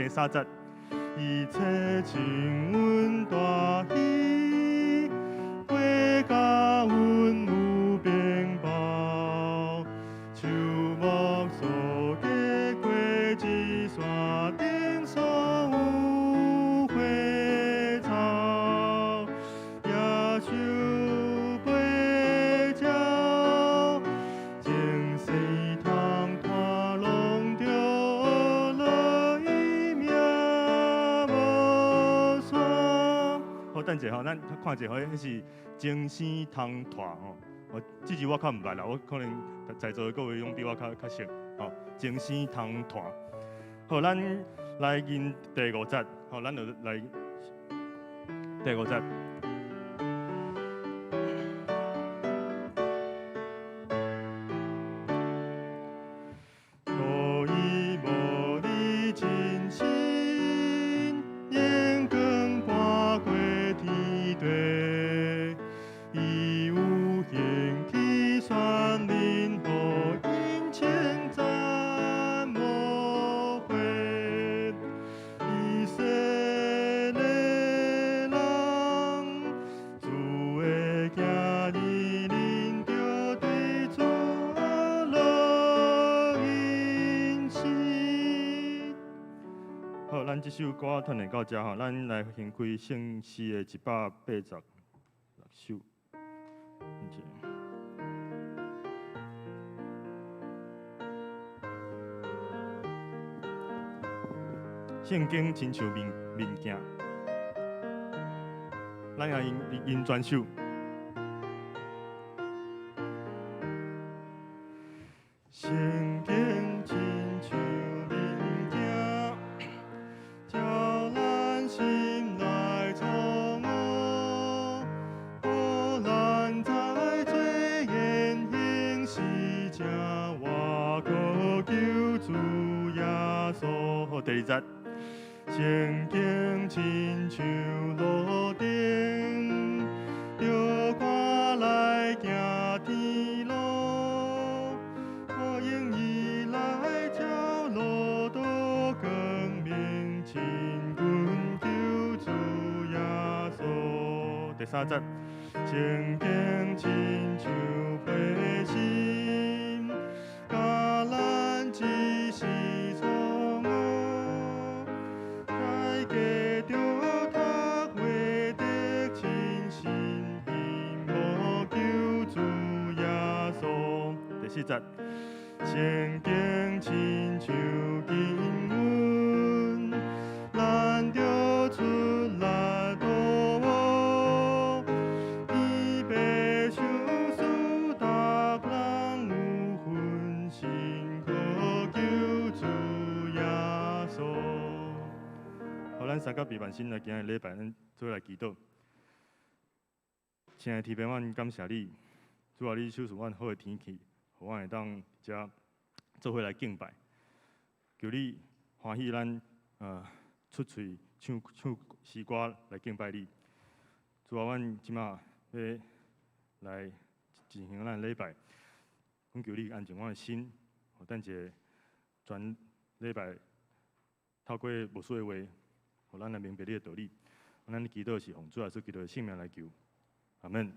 第三節，一切情阮大喜，過甲阮有冰雹，樹木所結果子，山頂所有花草，野獸飛鳥，精細通拖攏著樂伊名無散。好，等者吼，咱看者吼，彼是精生通拖吼。哦，這字我較毋捌啦，我可能在座的各位攏比我較熟。吼，精生通拖。好，咱來吟第五節。好，咱就來第五節。予伊無你真心，眼光看過天地，伊有興起選民，予𪜶稱讚無悔。以色列人，主的囝兒，恁著對主樂吟詩。好，咱這首歌彈練到遮吼，咱來掀開聖詩的186首。聖經親像面面鏡，咱來吟吟全首。聖經親像面鏡，照咱心內錯誤，予咱知罪言行是正，倚靠救主耶穌。好，第二節，聖經親像路燈，著看來行天路，我用伊來照路途光明，親近救主耶穌。第三節，聖經親像陪心，教咱只是錯誤，在過著讀話得親身希望救主耶穌。第四節，聖經親像金銀，咱著出力度天父賞賜，逐人有份，信靠救主耶穌。好，咱三甲閉目心來今日禮拜，咱做來祈禱。親愛的天父，阮感謝你，主啊，你賞賜阮好的天氣，予阮會當遮做伙來敬拜。求你歡喜咱出喙唱唱詩歌來敬拜你。主啊，阮這馬欲來進行咱的禮拜，懇求你安靜阮的心，予等一下全禮拜透過牧師的話，予咱來明白你的道理。咱祈禱是奉主耶穌基督的聖名來求，阿門。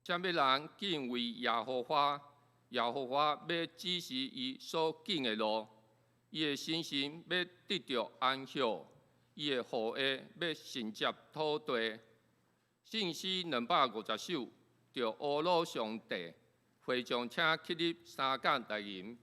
啥物人敬畏耶和華？耶和華欲指示伊所敬的路，伊的身心欲得著安息，伊的後裔欲承接土地。聖詩250首，著呵咾上帝，會眾請起立三工來吟。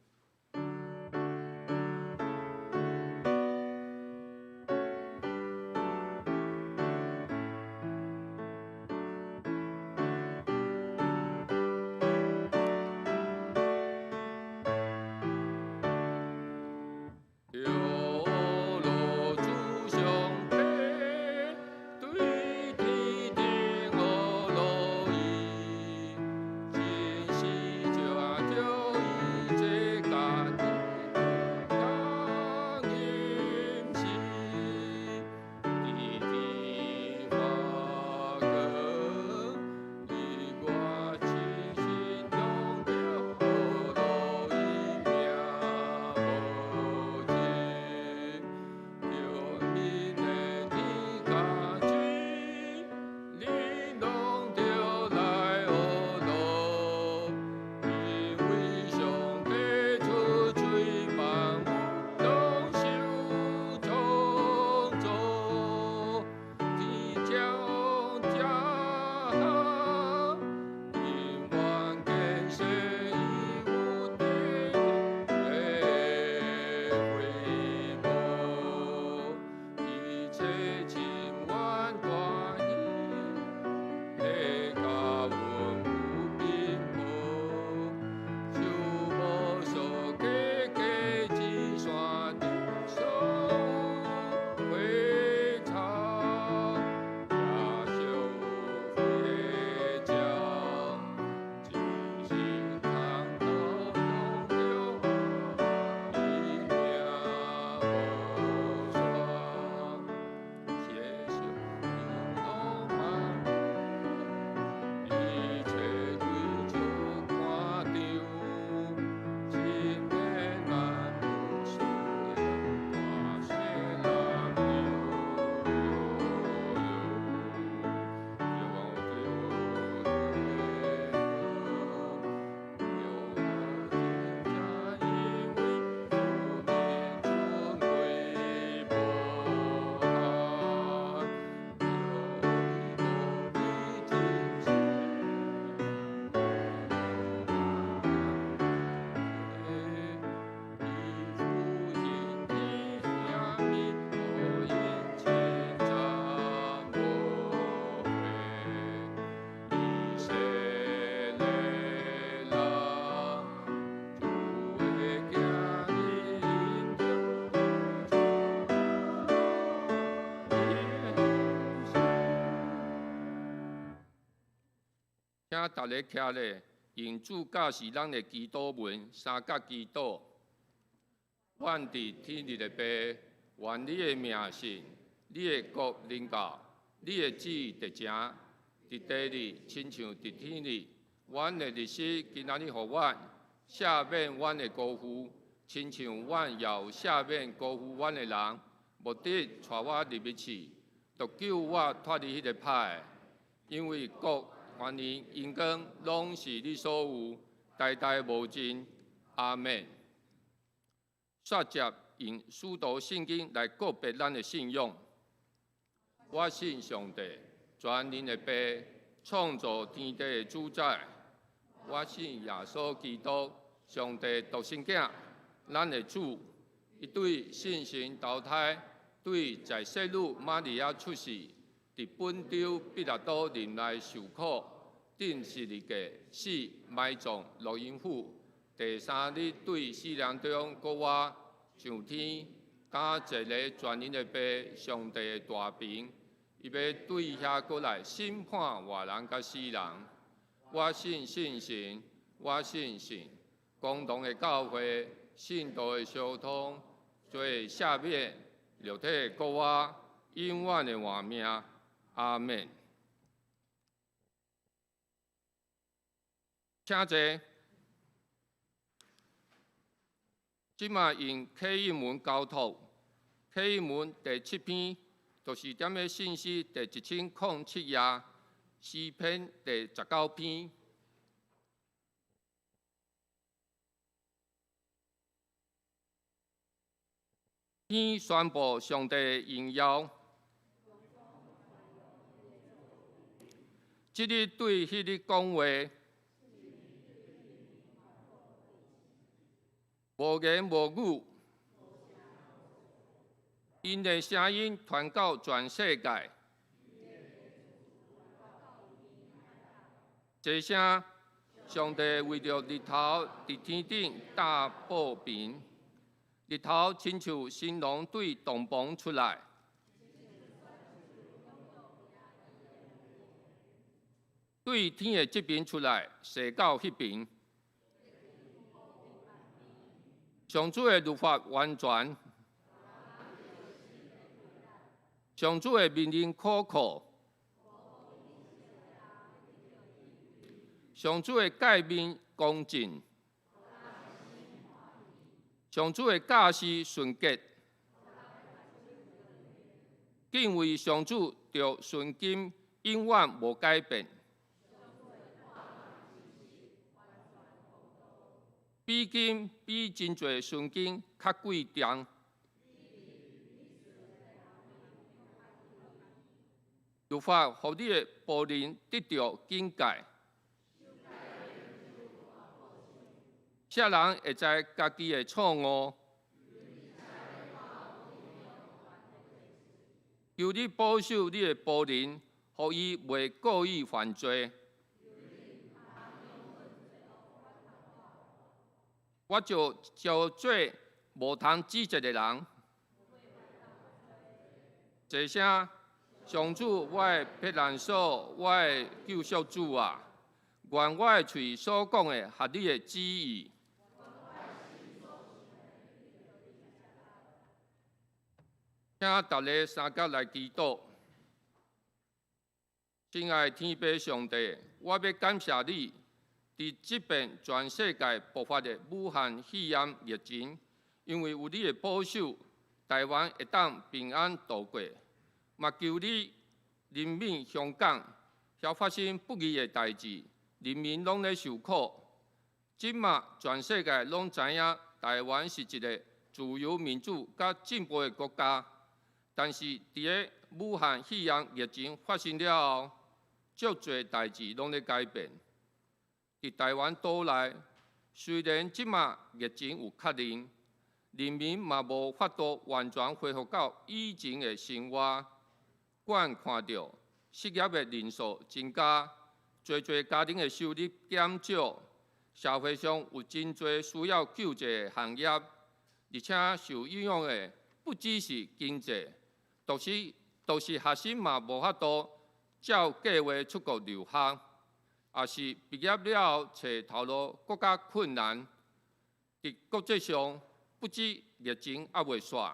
請逐家徛咧，用主教示咱的祈禱文，三角祈禱。阮佇天裡的父，願你的名聖，你的國臨到，你的旨意達成，佇地裡親像佇天裡。阮的日食今仔日予阮，赦免阮的辜負，親像阮也有赦免辜負阮的人。毋得帶我入去試，獨救我脫離彼个歹的，因為國、權能、榮光，攏是你所有，代代無盡。阿們。煞接用使徒信經來告別咱的信仰。我信上帝，全能的父，創造天地的主宰。我信耶穌基督，上帝獨生囝，咱的主。伊對聖神投胎，對在聖女瑪利亞出世，佇本丟彼拉多任內受苦，釘十字架，死，埋葬，落陰府。第三日對死人中復活，上天，敢坐咧全能的父上帝的大爿，伊欲對遐閣來審判活人佮死人。我信聖神，我信聖公同的教會，聖徒的相通，罪赦免，肉體復活，永遠的活命。阿們。請坐。這馬用啟應文交託，啟應文第七篇，就是踮咧信息第1007頁，詩篇第19篇。天宣布上帝的榮耀，這日對彼日講話，無言無語，𪜶的聲音傳到全世界。這聲，上帝為著日頭佇天頂搭布棚，日頭親像新郎對洞房出來，對天的這邊出來，踅到彼邊。上主的律法完全，上主的命令可靠，上主的誡命公正，上主的教示純潔，敬畏上主著純金永遠無改變。比金比真濟純金較貴重。律法予你的僕人得著警戒。啥人會知家己的錯誤？求你保守你的僕人，予伊袂故意犯罪。我就招做無通指責的人。這聲，上主，我的避難所，我的救贖主啊！願我的喙所講的合你的旨意。請大家三甲來祈禱。親愛的天父上帝，我欲感謝你，佇這遍全世界爆發的武漢肺炎疫情，因為有你的保守，台灣會當平安度過。嘛求你憐憫香港，遐發生不義的代誌，人民攏咧受苦。這馬全世界攏知影，台灣是一个自由民主佮進步的國家。但是佇咧武漢肺炎疫情發生了後，足濟代誌攏咧改變。佇台灣島內，雖然這馬疫情有確認，人民嘛無法度完全恢復到以前的生活。阮看著失業的人數增加，濟濟家庭的收入減少，社會上有真濟需要救濟的行業，而且受影響的不只是經濟，就是學生嘛無法度照計劃出國留學，也是畢業了後揣頭路閣較困難。佇國際上，不止疫情猶未煞，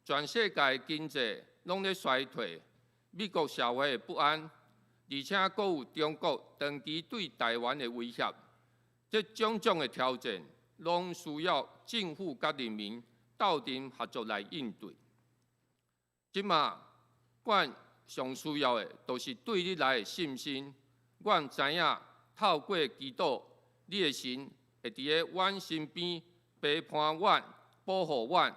全世界經濟攏咧衰退，美國社會的不安，而且閣有中國長期對台灣的威脅，這種種的挑戰，攏需要政府佮人民鬥陣合作來應對。這馬，阮上需要的，就是對你來的信心。阮知影，透過祈禱，你的神會佇咧阮身邊陪伴阮、保護阮。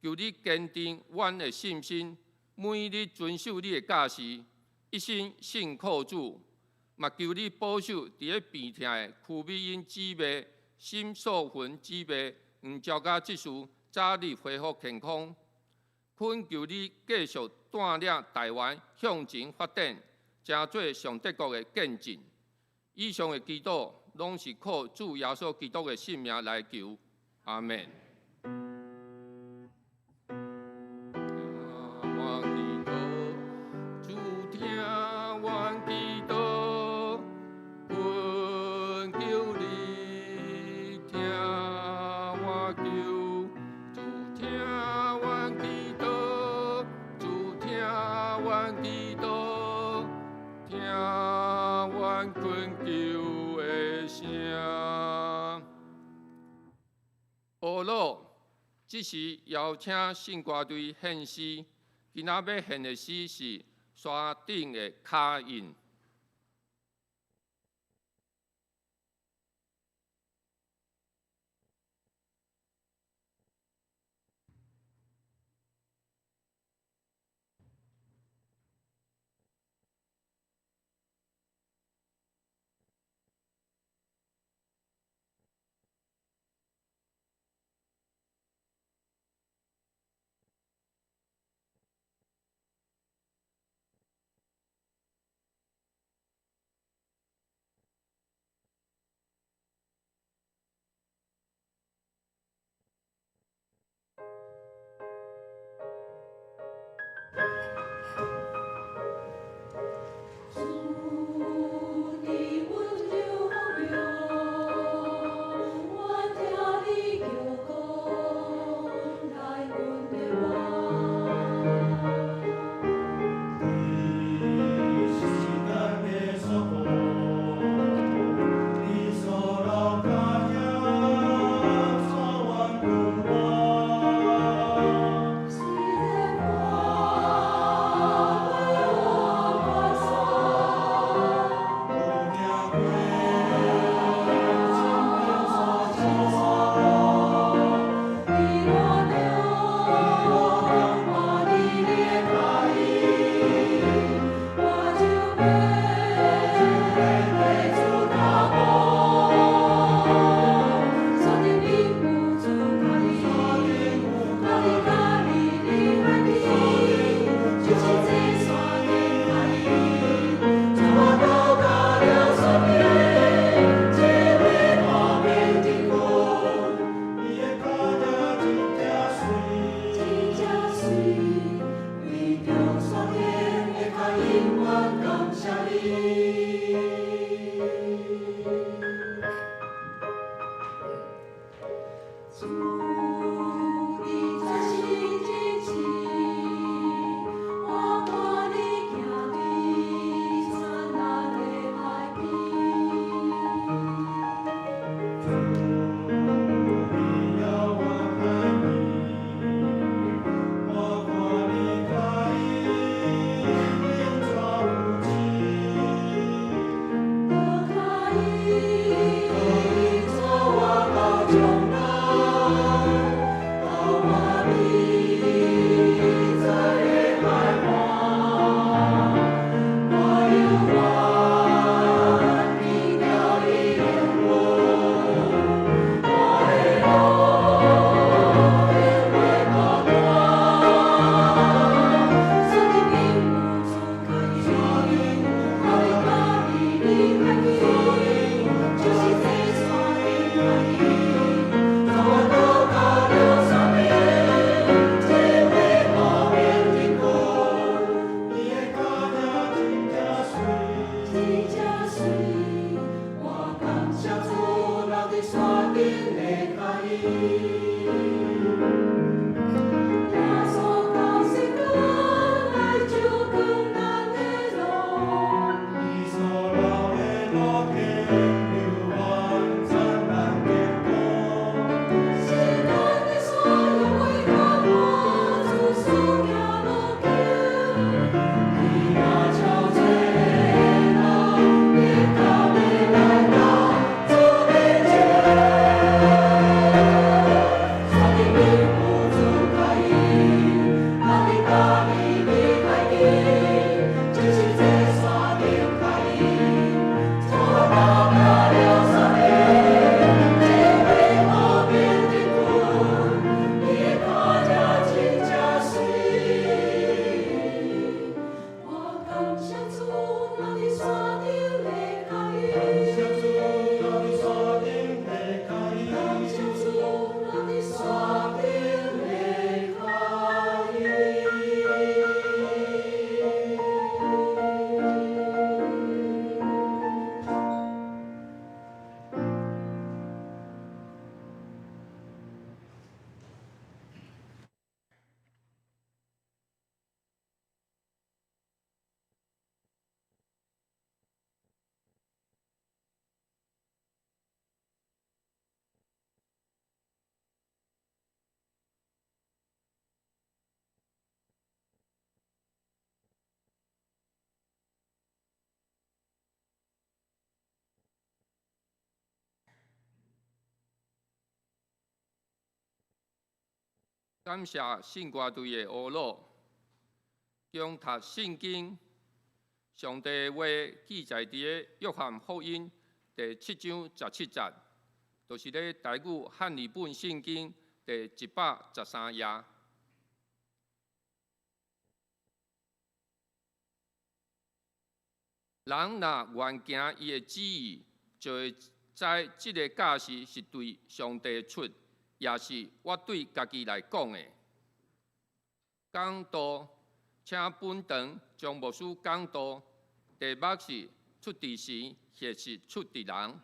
求你堅定阮的信心，每日遵守你的教示，一心信靠主。嘛求你保守佇咧病痛的邱美英姊妹、沈素芬姊妹、黃昭嘉執事早日恢復健康。懇求你繼續帶領台灣向前發展，成做上帝國的見證。以上的祈禱，攏是靠主耶穌基督的聖名來求。阿們。這時邀請聖歌隊獻詩，今仔欲獻的詩是《山頂的跤印》。感谢圣歌队的乌鲁，恭读圣经，上帝话记载伫个约翰福音第七章十七节，就是咧台语汉语本圣经第113页。人若愿行伊的旨意，就会知这个教示是对上帝出，也是我对家己来讲的。讲道，请本堂张牧师讲道，题目是出伫神，或是出伫人。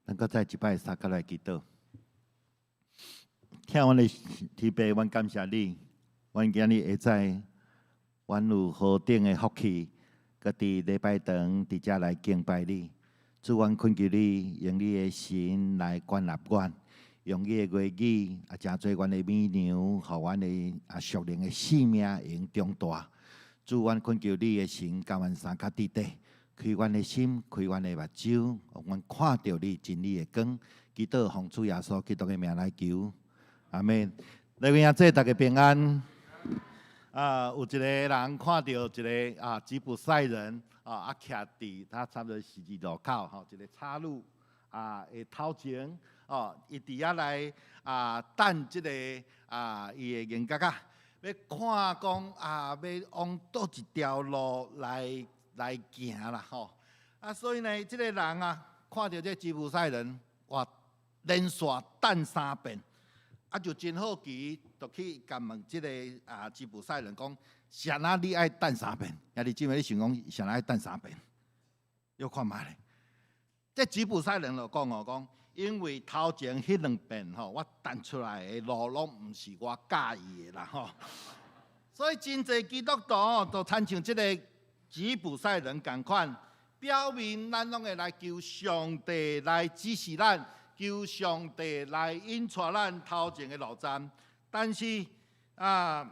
咱阁再一摆相佮来祈祷。疼阮的天父，阮感谢你，阮今日会知，阮有何等的福气，阁伫礼拜堂伫遮来敬拜你。主，阮恳求你，用你的神来建立阮，用你的话语啊，成做阮的米粮，予阮的啊属灵的生命会用长大。主，阮恳求你的神共阮相佮伫底，开阮的心，开阮的目睭，予阮看著你真理的光。祈祷奉主耶稣基督的名来求，阿们。来，兄弟，大家平安。啊，有一个人看著一个啊吉普赛人啊，啊徛伫他差不多十字路口吼，一个岔路啊的头前哦，伊伫遐来啊等这个啊伊的银角仔，欲看讲啊欲往佗一条路来来行啦吼。啊，所以呢，这个人啊看著这吉普赛人，哇，连续等三遍。啊，就真好奇，就去共问这个啊吉普赛人讲，啥人你爱等三遍？兄弟姊妹，你想讲啥人爱等三遍？欲看觅咧。這吉普賽人就講哦，講因為頭前彼兩遍吼，我彈出來的路攏毋是我佮意的啦吼。所以真濟基督徒哦，就親像這个吉普賽人仝款，表面咱攏會來求上帝來指示咱，求上帝來引帶咱頭前的路站，但是啊，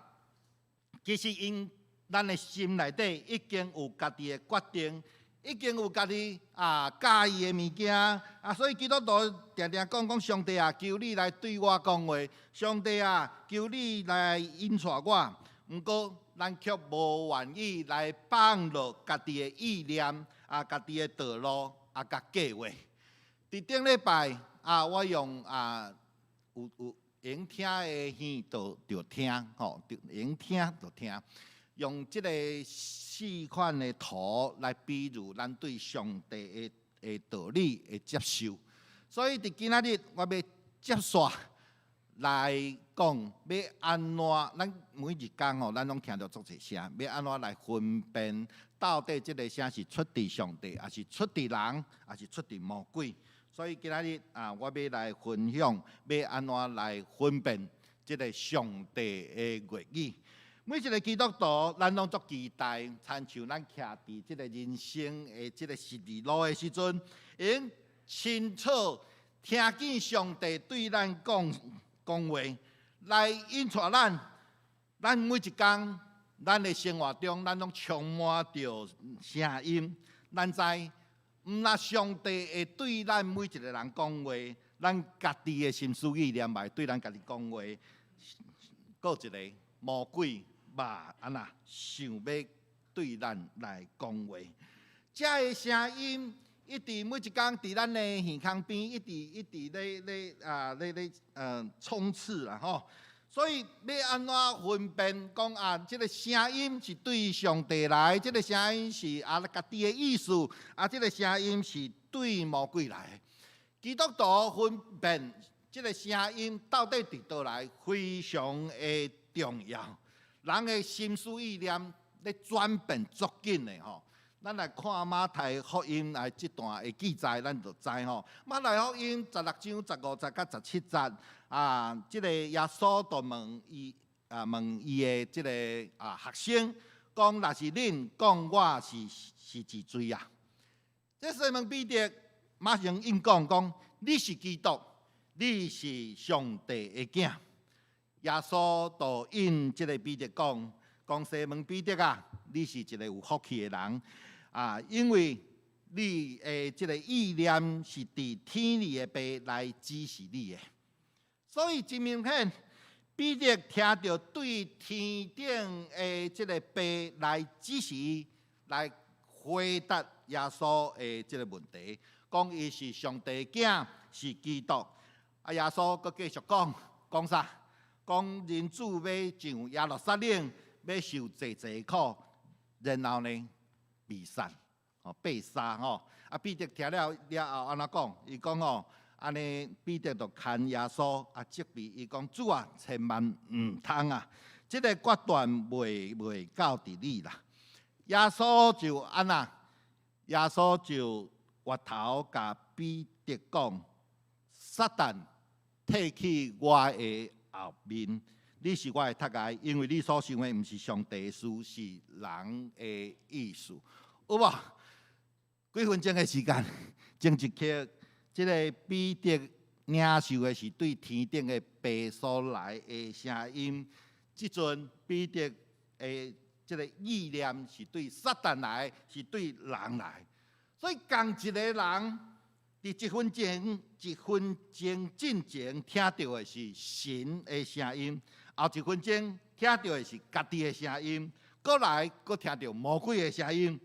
其實𪜶咱的心內底已經有家己的決定，已經有家己啊佮意的物件啊，所以基督徒定定講講上帝啊，求你來對我講話，上帝啊，求你來引帶我。毋過，咱卻無願意來放落家己的意念啊，家己的道路啊，佮計劃。佇頂禮拜啊，我用啊有會聽的耳就聽吼，會聽就聽，用這个四款的圖來比喻咱對上帝的道理的接受。所以佇今仔日，我欲接續來講，欲按怎？咱每一工吼，咱攏聽著足濟聲，欲按怎來分辨到底這个聲是出佇上帝，抑是出佇人，抑是出佇魔鬼？所以今仔日啊，我欲來分享，欲按怎來分辨這个上帝的話語。每一个基督徒，咱攏足期待，親像咱徛佇這个人生的這个十字路的時陣，會用清楚聽見上帝對咱講講話，來引帶咱。咱每一工，咱的生活中，咱攏充滿著聲音。咱知，毋若上帝會對咱每一个人講話，咱家己的心思意念嘛會對咱家己講話。閣一个魔鬼嘛，按怎想欲對咱來講話？這个聲音一直每一工佇咱的耳孔邊，一直一直咧咧啊咧咧衝刺啦吼。所以欲按怎分辨講啊？這个聲音是對上帝來，這个聲音是啊家己的意思，啊這个聲音是對魔鬼來。基督徒分辨這个聲音到底佇佗來，非常的重要。人的心思意念咧轉變足緊的吼。咱來看馬太福音來這段的記載，咱就知吼。馬太福音16章15節佮17節啊，這个耶穌就問伊啊，問伊的這个啊學生講：若是恁講我是是誰啊？這西門彼得馬上應講講：你是基督，你是上帝的囝。耶穌就應這个彼得講：講西門彼得啊，你是一个有福氣的人啊，因為你的這个意念是佇天裡的爸來指示你的，所以真明顯，彼得聽著對天頂的這个爸來指示，來回答耶穌的這个問題，講伊是上帝的囝，是基督。啊，耶穌閣繼續講，講啥？講人子欲上耶路撒冷，欲受濟濟苦，然後呢，被殺，哦，被殺吼。啊，彼得聽了了後，按怎講？伊講吼，按呢彼得就牽耶穌啊，責備伊講：主啊，千萬毋通啊！這个決斷袂到佇你啦。耶穌就按怎？耶穌就回頭共彼得講：撒旦，退去我的後面，你是我的窒礙，因為你所想的毋是上帝的事，是人的意思。有無？幾分鐘的時間，前一刻，這个彼得領受的是對天頂的爸所來的聲音，這陣彼得的這个意念是對撒旦來，是對人來。所以仝一个人佇一分鐘、一分鐘進前聽著的是神的聲音，後一分鐘聽著的是家己的聲音，閣來閣聽著魔鬼的聲音，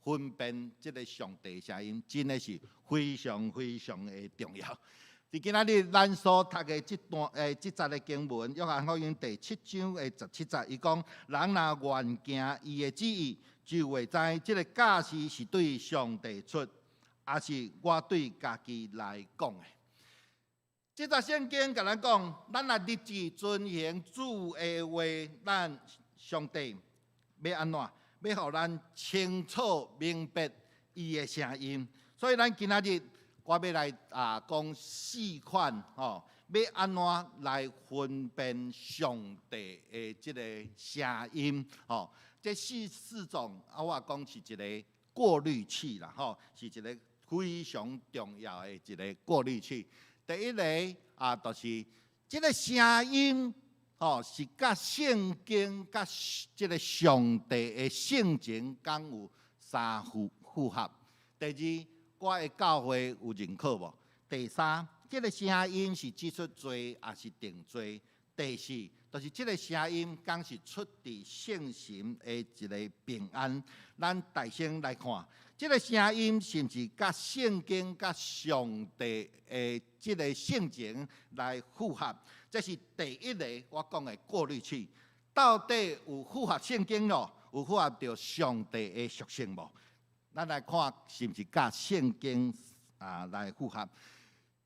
分辨這个上帝聲音，真的是非常非常的重要。佇今仔日咱所讀的這段這節的經文，約翰福音第七章的十七節，伊講：人若願行伊的旨意，就會知這个教示是對上帝出，抑是我對家己來講的。這節聖經共咱講，咱若立志遵行主的話，咱上帝欲按怎？欲予咱清楚明白伊的聲音。所以咱今仔日我欲來啊講四款吼，欲按怎來分辨上帝的這个聲音吼？這四種啊，我講是一个過濾器啦吼，是一个非常重要的一个過濾器。第一个啊，就是這个聲音吼，是佮聖經佮這个上帝的性情敢有相符合。第二，我的教會有認可無？第三，這个聲音是指出罪抑是定罪？第四，就是這个聲音敢是出自聖神的一个平安。咱大先來看，這个聲音是毋是佮聖經佮上帝的這个性情來符合？這是第一个我講的過濾器，到底有符合聖經囉？有符合著上帝的屬性無？咱來看是毋是佮聖經啊來符合？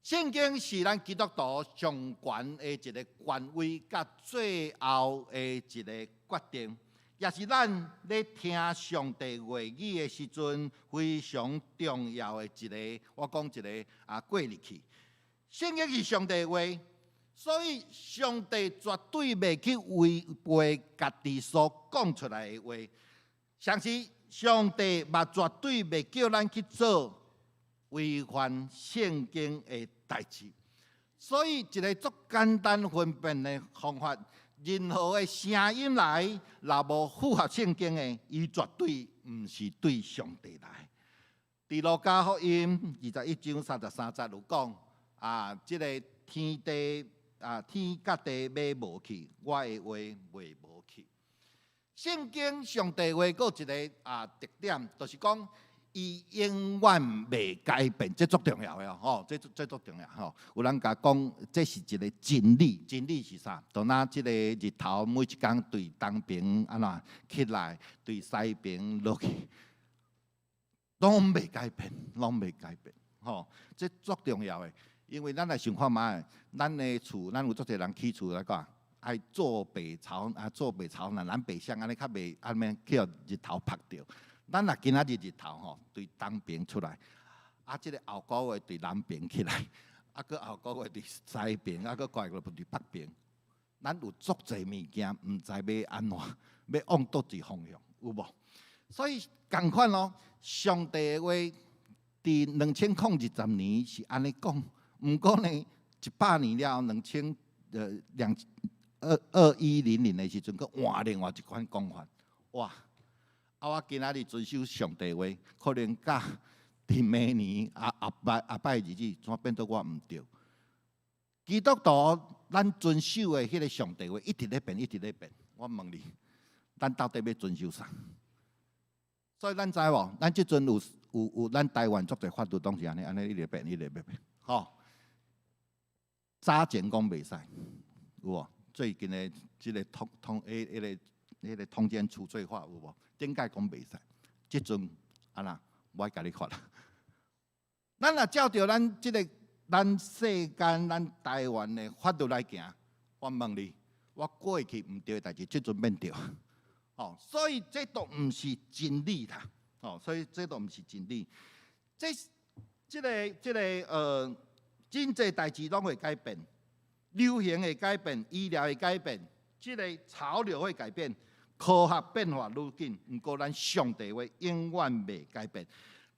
聖經是咱基督徒上懸的一个權威，佮最後的一个決定，也是咱咧聽上帝話語的時陣非常重要的一个，我講一个啊過濾器。聖經是上帝的話，所以上帝絕對袂去違背家己所講出來的話，像是上帝嘛絕對袂叫咱去做違反聖經的代誌。所以一个足簡單分辨的方法，任何的聲音來，若無符合聖經的，伊絕對毋是對上帝來。佇路加福音21章33節有講啊，這个天地啊，天佮地欲無去，我的話袂無去。聖經上帝話閣有一个啊特點，就是講伊永遠袂改變，這足重要的吼，這足重要吼。有人共講，這是一个真理，真理是啥？就若這个日頭每一工對東邊按怎起來，對西邊落去，攏袂改變，攏袂改變，吼，這足重要的。因為咱來想看覓，咱的厝，咱有足濟人起厝來講，愛坐北朝啊，坐北朝南，南北向按呢較袂按呢去予日頭曝著。咱若今仔日日頭吼對東邊出來，啊，這个後個月對南邊起來，啊，閣後個月對西邊，啊，閣過個對北邊。咱有足濟物件，毋知欲按怎，欲往佗一方向，有無？所以仝款咯，上帝的話佇2020年是按呢講，毋過呢，100年了後，兩千呃兩二二一零零的時陣，閣換另外一款講法，哇！啊，我今仔日遵守上帝話，可能佮佇明年啊後擺後擺日子，怎變做我毋對？基督徒咱遵守的彼个上帝話，一直咧變，一直咧變。我問你，咱到底欲遵守啥？所以咱知無？咱這陣有咱台灣足濟法律攏是按呢按呢一直變，一直變變。吼，早前講袂使，有無？最近的這个通通彼彼个彼个通姦除罪化有無？頂擺講袂使，這陣按怎？我共你罰。咱若照著咱這个咱世間咱台灣的法律來行，我問你，我過去毋對的代誌，這陣變對。吼，所以這都毋是真理啦。吼，所以這都毋是真理。這個真濟代誌攏會改變，流行會改變，醫療會改變，這个潮流會改變，科學變化愈緊，毋過咱上帝話永遠袂改變。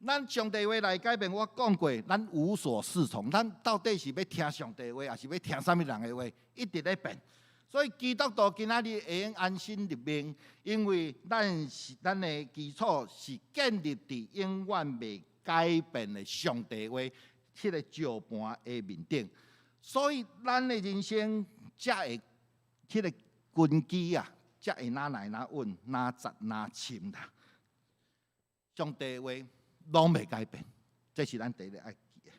咱上帝話來改變，我講過，咱無所適從。咱到底是欲聽上帝話，抑是欲聽啥物人的話？一直咧變。所以基督徒今仔日會用安心立命，因為咱是咱的基礎是建立佇永遠袂改變的上帝話，彼个石盤的面頂。所以咱的人生才會彼个根基啊，才會若來若穩，若實若深啦。上帝話攏袂改變，這是咱第一个愛記的。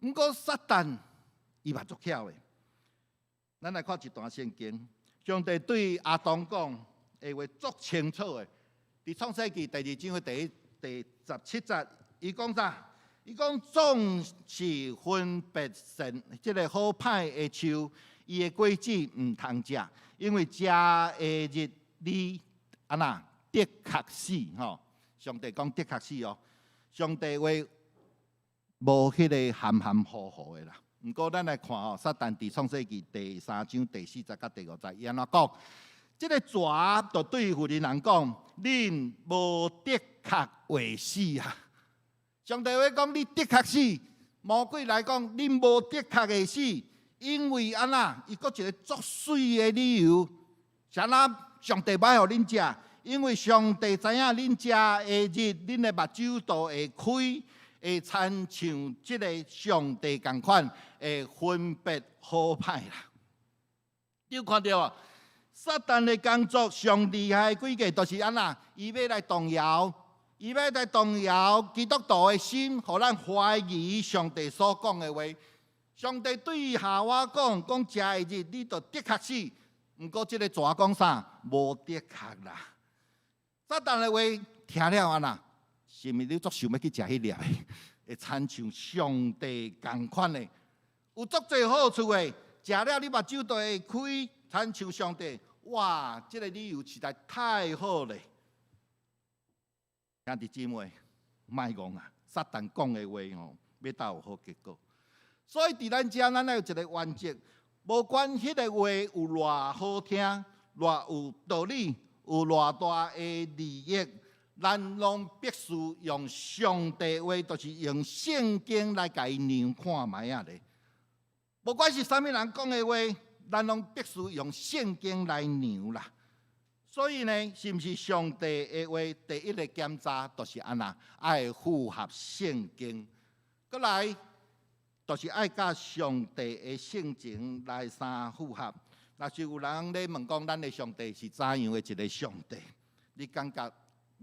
毋過撒旦伊嘛足巧的，咱來看一段聖經，上帝對亞當講的話足清楚的。佇創世記第二章的第17節，伊講啥？伊講總是分別善，這个好歹的樹，伊的果子毋通食，因為食的日你按怎的確死吼。上帝講的確死哦。上帝話無彼个含含糊糊的啦。毋過咱來看吼，撒旦佇創世記第三章第四節佮第五節，伊按怎講？這个蛇就對婦人人講：恁無的確會死啊！上帝話講你的確死，魔鬼來講恁無的確會死，因為按怎？伊閣一个足媠的理由，啥那上帝欲予恁食？因為上帝知影恁食的日，恁的目睭就會開，會親像這个上帝仝款，會分別好歹啦。你有看著無？撒旦的工作上厲害的詭計，就是按怎？伊欲來動搖，伊欲來動搖基督徒的心，予咱懷疑上帝所講的話。上帝對夏娃講：講食的日，你就的確死。毋過這个蛇講啥？無的確啦。撒旦的話聽了按怎？是毋是你足想欲去食彼粒的？會親像上帝仝款的，有足濟好處的，食了你目睭就會開，親像上帝。哇！這个理由實在太好咧。兄弟姊妹，莫戇啊！撒旦講的話吼，欲到有好結果。所以佇咱遮，咱愛有一个原則，無管彼个話有偌好聽，偌有道理，有偌大的利益，咱攏必須用上帝話，就是用聖經來共伊量看覓仔咧。無管是啥物人講的話，咱攏必須用聖經來量啦。所以呢，是毋是上帝的話？第一个檢查就是按怎，愛符合聖經。閣來，就是愛佮上帝的性情來相符合。若是有人咧問講，咱的上帝是怎樣的一个上帝？你感覺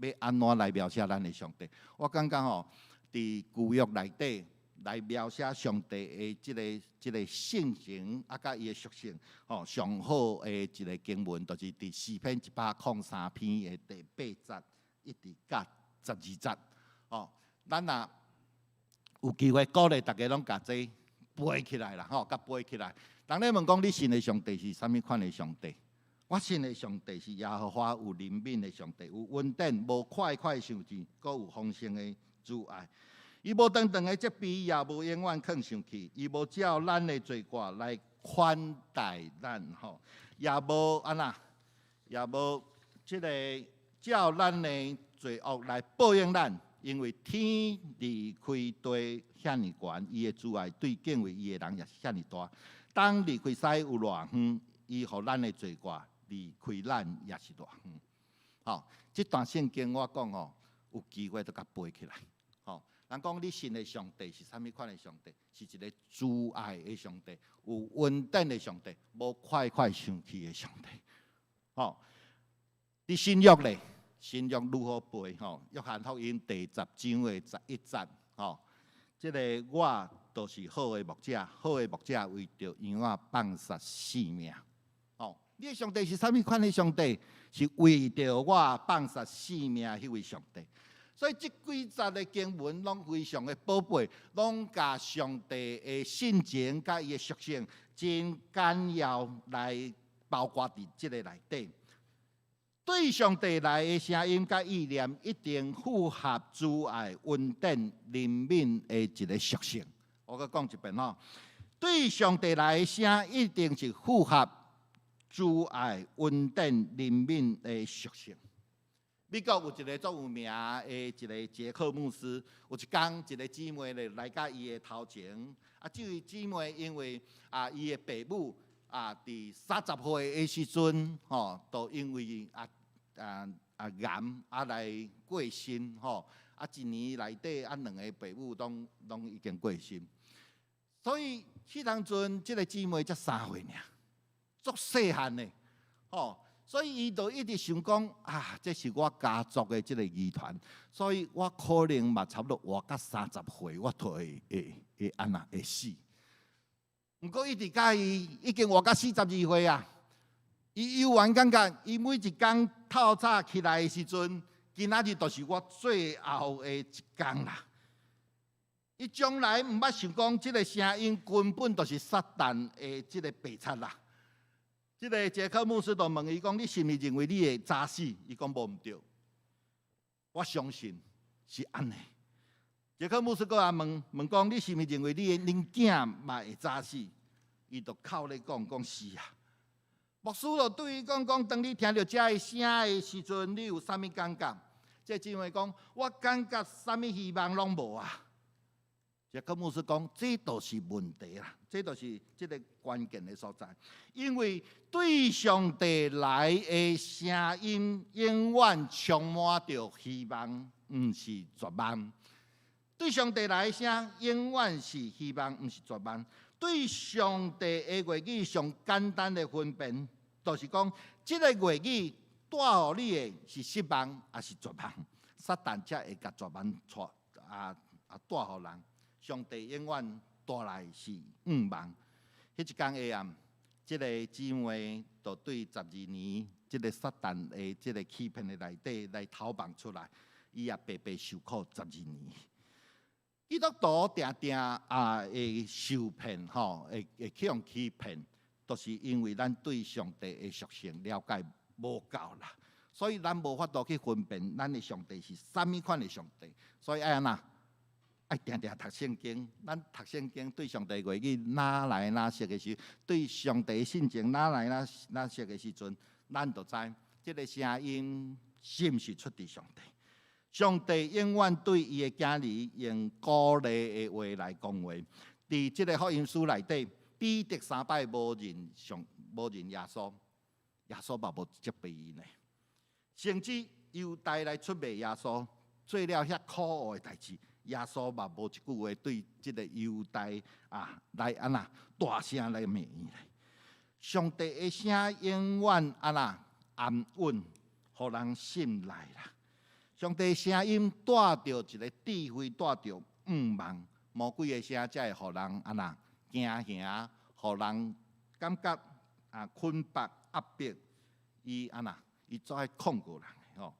欲按怎來描寫咱的上帝？我感覺吼，佇舊約內底來描寫上帝的這个性情啊，佮伊的屬性，吼，上好的一个經文，就是佇詩篇103篇的第八節一直到12節。吼，咱若有機會鼓勵大家攏共這背起來啦，吼，共背起來。人咧問講你信的上帝是啥物款的上帝？我信的上帝是耶和華有憐憫的上帝，有恩典，無快快生氣，閣有豐盛的慈愛。伊無長長的責備，也無永遠囥生氣，伊無照咱的罪過來款待咱，吼，也無按怎，也無這个照咱的罪惡來報應咱。因為天離開地遐爾懸，伊的慈愛對敬畏伊的人也是遐爾大。東離開西有偌遠，伊予咱的罪過離開咱也是偌遠。吼，這段聖經我講吼，有機會都共背起來。吼，人講你信的上帝是啥物款的上帝？是一个慈愛的上帝，有恩典的上帝，無快快生氣的上帝。吼，佇新約咧，新約愈好背吼，約翰福音第十章的11節，吼，這个我就是好的牧者，好的牧者為著羊仔放捨性命。吼，你的上帝是啥物款的上帝？是為著我放捨性命彼位上帝。所以這幾節的經文攏非常的寶貝，攏共上帝的性情佮伊的屬性真簡要來包括佇這个內底。對上帝來的聲音佮意念，一定符合慈愛、恩典、憐憫的一个屬性。我閣講一遍吼，對上帝來的聲一定是符合慈愛、恩典、憐憫的屬性。美國有一个足有名的一个傑克牧師，有一工一个姊妹咧來到伊的頭前，啊，這位姊妹因為啊，伊的爸母啊，佇30歲的時陣，吼，都因為癌啊來過身，吼，啊，一年內底啊，兩个爸母攏已經過身，所以彼當陣這个姊妹才3歲爾，足細漢的，吼。所以伊就一直想講啊，這是我家族的這个遺傳，所以我可能嘛差不多活到30歲，我就會按怎會死。毋過一直佮伊已經活到42歲啊，伊猶原感覺，伊每一工透早起來的時陣，今仔日就是我最後的一工啦。伊從來毋捌想講，這个聲音根本就是撒旦的這个白賊啦。這个傑克牧師就問伊講：你是毋是認為你會早死？伊講無毋對，我相信是按呢。傑克牧師閣來問問講，你是毋是認為你的恁囝嘛會早死？伊就哭咧講講是啊。牧師就對伊講講，當你聽著這个聲的時陣，你有啥物感覺？這姊妹講，我感覺啥物希望攏無啊。傑克牧師講，這就是問題啦，這就是這个關鍵的所在。因為對上帝來的聲音，永遠充滿著希望，毋是絕望。對上帝來的聲，永遠是希望，毋是絕望。對上帝的話語上簡單的分辨，就是講，這个話語帶予你的是失望，抑是絕望？撒旦才會共絕望帶啊啊帶予人。上帝永遠帶來是向望。彼一工下暗，這个姊妹就對12年這个撒旦的這个欺騙的內底來逃亡出來，伊也白白受苦十二年。基督徒定定啊會受騙吼，會會去予欺騙，都是因為咱對上帝的屬性了解無夠啦，所以咱無法度去分辨咱的上帝是啥物款的上帝，所以愛按怎？愛定定讀聖經，咱讀聖經對上帝話語哪來哪熟的時，對上帝性情哪來哪哪熟的時陣，咱就知這个聲音是毋是出自上帝。上帝永遠對伊的囝兒用鼓勵的話來講話。佇這个福音書內底，彼得三擺無認上無認耶穌，耶穌嘛無責備伊呢。甚至猶大來出賣耶穌，做了遐可惡的代誌，耶穌嘛無一句話對這个猶大啊來按怎大聲來罵伊。上帝的聲永遠按怎安穩，予人信賴啦。上帝聲音帶著一个智慧，帶著向望，魔鬼的聲才會予人按怎驚嚇，予人感覺啊捆綁壓迫，伊按怎，伊做愛控告人的吼，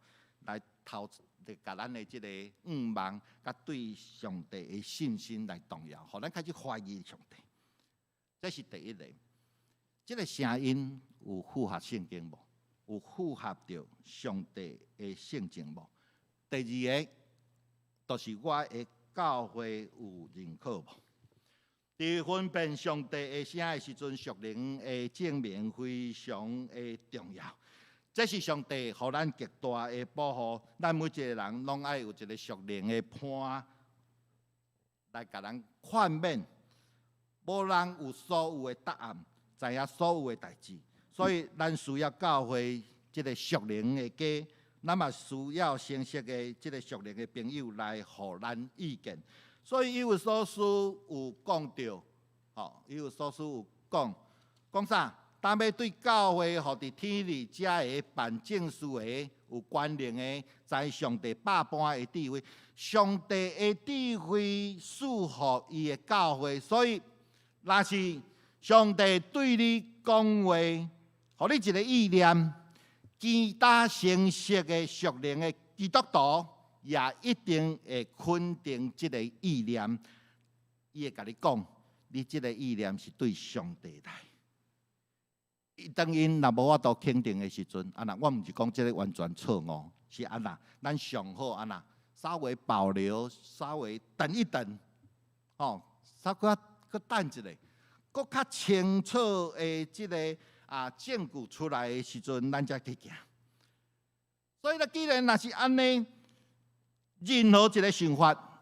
來偷來共咱的這个向望，佮對上帝的信心來動搖，予咱開始懷疑上帝。這是第一个，這个聲音有符合聖經無？有符合著上帝的性情無？第二个，就是我的教會有認可無？佇分辨上帝的聲的時陣，屬靈的證明非常的重要。這是上帝予咱極大的保護，咱每一个人攏愛有一个屬靈的伴來共咱勸勉。無人有所有的答案，知影所有的代誌，所以咱需要教會這个屬靈的家。咱嘛需要相識的這个屬靈的朋友來予咱意見。所以以弗所書有講著，吼，以弗所書有講，講啥？當欲對教會予佇天裡遮个辦正事的有權能的，知上帝百般的智慧，上帝的智慧賜予伊的教會，所以若是上帝對你講話，予你一个意念。其他成熟的屬靈的基督徒也一定會肯定這个意念，伊會共你講，你這个意念是對上帝來。當𪜶若無法度肯定的時陣，啊若我毋是講這个完全錯誤，是按怎，咱上好按怎，稍微保留，稍微等一等，吼，稍閣閣等一下，閣較清楚的這个啊證據出來的時陣，咱才去行。所以咧，既然若是按呢，任何一个想法，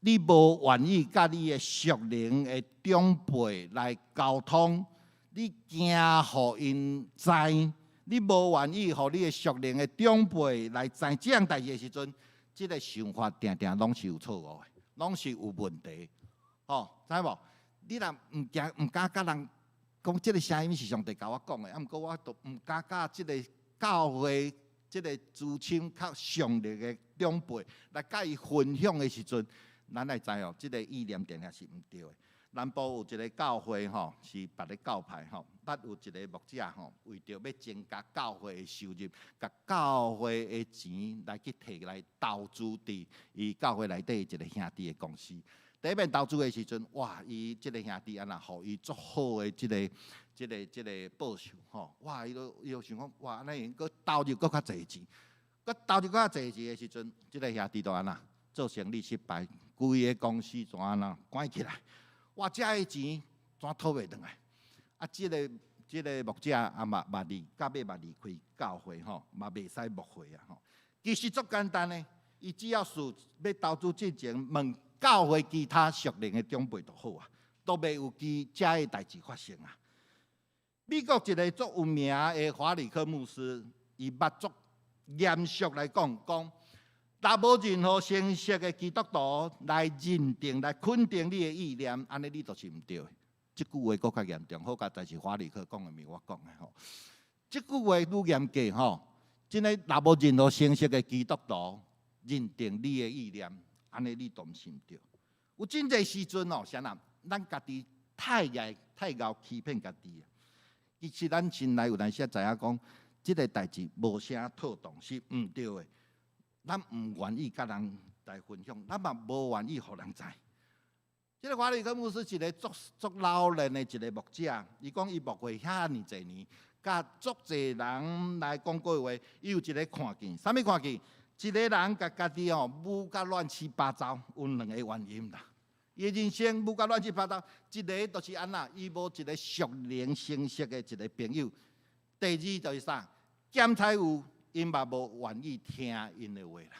你無願意佮你的屬靈的長輩來溝通，你驚予𪜶知，你無願意予你的屬靈的長輩來知這項代誌的時陣，這个想法定定攏是有錯誤的，攏是有問題，吼，知無？你若毋驚毋敢佮人講，這个聲音是上帝共我講的，啊，毋過我都毋敢佮這个教會這个資深較上力的長輩來佮伊分享的時陣，咱愛知哦，這个意念定定是毋對的。南部有一个教會吼，是別个教派吼，咱有一个牧者吼，為著欲增加教會的收入，共教會的錢來去提來投資佇伊教會內底一个兄弟的公司。第一遍投資的時陣，哇！伊這个兄弟按怎，予伊足好的這个、這个、這个報酬吼，哇！伊都想講，哇！按呢閣投入閣較濟錢，閣投入閣較濟錢的時陣，這个兄弟就按怎，做生意失敗，規个公司怎按怎關起來？哇！遮的錢怎討袂轉來？啊，這個牧者啊嘛離，到尾嘛離開教會吼，嘛袂使牧會啊吼。其實足簡單的，伊只要是欲投資進前問教會其他屬靈的長輩就好啊，都袂有其遮的代誌發生啊。美國一个足有名的華理克牧師，伊捌足嚴肅來講，講若無任何成熟的基督徒來認定、來肯定你的意念，按呢你就是毋對的。這句話閣較嚴重，好佳哉是華理克講的，毋是我講的吼。這句話愈嚴格吼，真的若無任何成熟的基督徒認定你的意念，按呢你都毋是毋對。有真濟時陣哦，啥人咱家己太愛太𠢕欺騙家己。其實咱心內有當時知影講，這个代誌無啥妥當，是毋對的。咱毋願意佮人來分享，咱嘛無願意予人知。這个華理克牧師一个足足老練的一个牧者，伊講伊牧會遐爾濟年，佮足濟人來講過話，伊有一个看見，啥物看見？一个人共家己吼舞甲亂七八糟，有兩個原因啦。伊的人生舞甲亂七八糟，一个就是按怎，伊無一个屬靈成熟的一个朋友。第二就是啥？檢查有，𪜶嘛無願意聽𪜶的話啦。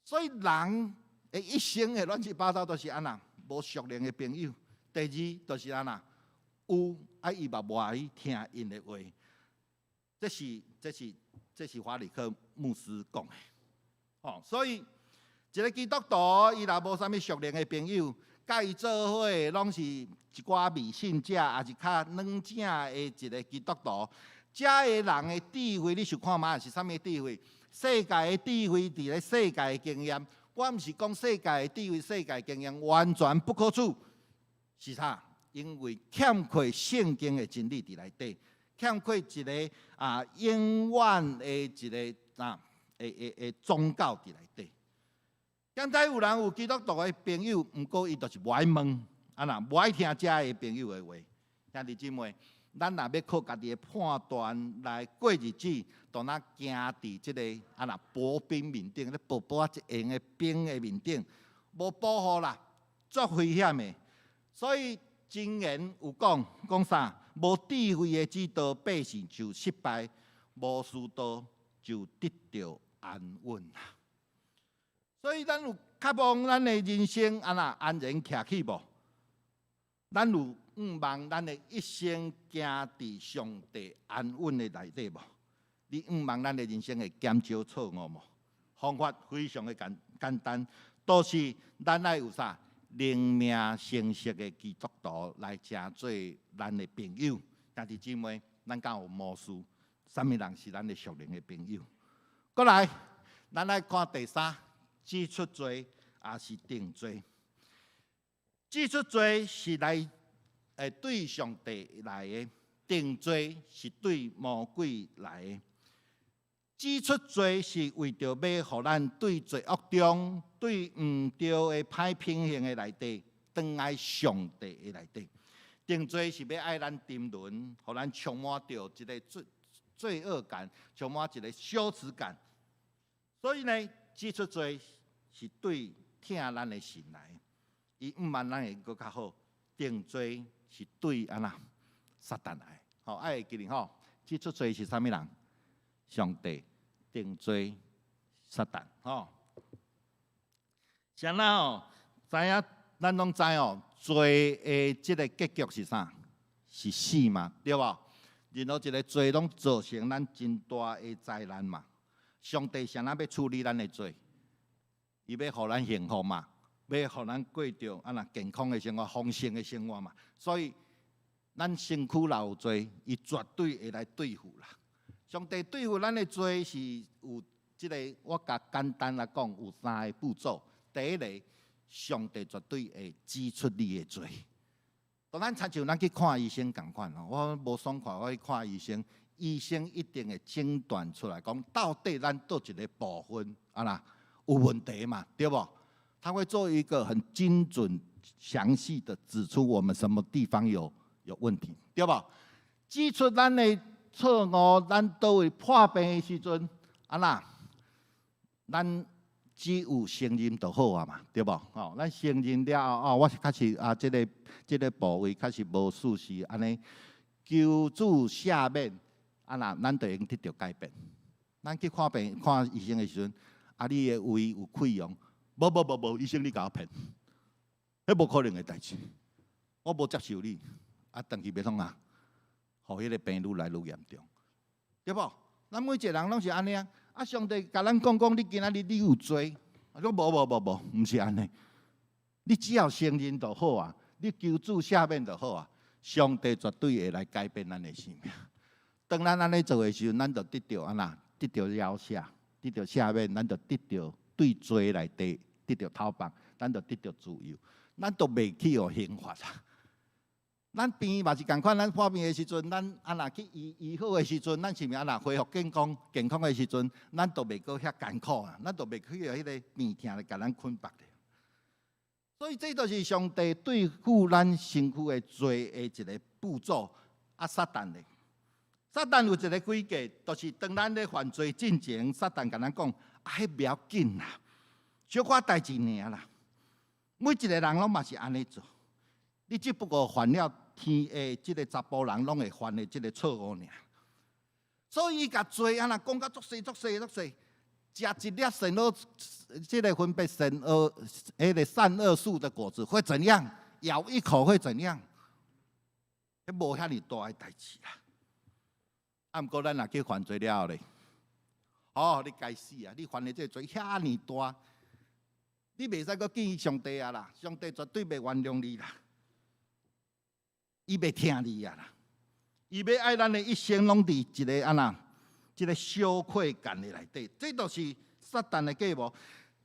所以人的一生的亂七八糟都是按怎，無屬靈的朋友。第二就是按怎，有啊，伊嘛無愛聽𪜶的話。這是華理克牧師講的。哦，所以一個基督徒，伊若無啥物屬靈的朋友，佮伊做伙的攏是一寡迷信者，抑是較軟正的一個基督徒。遮的人的智慧，你想看覓是啥物智慧？世界的智慧，佇咧世界的經驗。我毋是講世界的智慧、世界經驗完全不可取，是啥？因為欠缺聖經的真理佇內底，欠缺一個永遠的一個的宗教佇內底。敢知有人有基督徒的朋友，毋過伊就是無愛問，啊若無愛聽遮的朋友的話。兄弟姊妹，咱若欲靠家己的判斷來過日子，就若行佇這个啊若薄冰面頂，咧薄薄仔一層的冰的面頂，無保護啦，足危險的。所以箴言有講講啥？無智慧的指導，百姓就失敗；無師道就得著安穩啦。所以咱有渴望咱的人生按怎安然徛起無？咱有向望咱的一生行佇上帝安穩的內底無？你向望咱的人生會減少錯誤無？方法非常的簡單，都是咱愛有啥？靈命成熟的基督徒來成做咱的朋友。兄弟姊妹，咱敢有牧師？啥物人是咱的屬靈的朋友？過來，咱來看第三，指出罪抑是定罪。指出罪是來對上帝來的，定罪是對魔鬼來的。指出罪是為著欲予咱對罪惡中、對毋對的歹品行的內底，轉來上帝的內底。定罪是欲愛咱沉淪，予咱充滿著一个罪惡感，充滿一个羞恥感。所以呢，指出罪是對疼咱的神來，伊向望咱會閣較好。定罪是對按怎撒旦來，吼，愛會記得吼，指出罪是啥物人？上帝。定罪撒旦，吼。啥啦吼？知影，咱攏知哦，罪的這个結局是啥？是死嘛，對無？任何一个罪攏造成咱真大的災難嘛。上帝啥怎欲處理咱的罪？伊欲予咱幸福嘛，欲予咱過著按怎健康的生活、豐盛的生活嘛。所以，咱身軀若有罪，伊絕對會來對付啦。上帝對付咱的罪是有這个，我共簡單來講，有三个步驟。第一个，上帝絕對會指出你的罪。當咱親像咱去看醫生仝款吼，我無爽快，我去看醫生，醫生一定會診斷出來，講到底咱佗一个部分按怎有問題嘛，對無？他會做一個很精準、詳細的指出我們什麼地方有問題，對無？指出咱的錯誤，咱佗位破病的時陣，按怎？咱只有承認就好啊嘛，對無？吼，咱承認了後，哦，我是確實啊，這個部位確實無事實按呢，求主赦免，啊若咱就會用得著改變。咱去看病看醫生的時陣，啊，你的胃有潰瘍，無無無無，醫生你共我騙，彼無可能的代誌，我無接受你，啊，轉去欲創啥？予彼个病愈來愈嚴重，對無？咱每一個人攏是按呢啊！啊，上帝共咱講講，你今仔日你有罪，啊，講無無無無，毋是按呢。你只要承認就好啊，你求主赦免就好啊，上帝絕對會來改變咱的生命。當咱按呢做的時陣，咱就得著按怎？得著饒赦，得著赦免，咱就得著對罪內底得著透放，咱就得著自由，咱都袂去予刑罰啊。咱病嘛是仝款，咱破病的時陣，咱啊若去醫醫好的時陣，咱是毋是啊若恢復健康健康的時陣，咱都袂閣遐艱苦啊，咱都袂去予彼个病痛來共咱捆綁。所以這就是上帝對付咱身軀的罪的一个步驟。啊，撒旦咧，撒旦有一个詭計，就是當咱咧犯罪進前，撒旦共咱講啊，彼袂要緊啦，小可代誌爾啦。每一个人攏嘛是按呢做，你只不過犯了天下這个查埔人攏會犯的這个錯誤爾。所以伊共罪按呢講甲足細足細足細，食一粒善惡，這个分別善惡，彼个善惡樹的果子會怎樣？咬一口會怎樣？彼無遐爾大的代誌啦。啊，毋過咱若去犯罪了後咧，哦，你該死啊！你犯的這個罪遐爾大，你袂使閣見上帝啊啦！上帝絕對袂原諒你啦，伊袂疼你啊啦！伊欲愛咱的一生攏佇一个按怎，這个羞愧感的內底，這就是撒旦的計謀。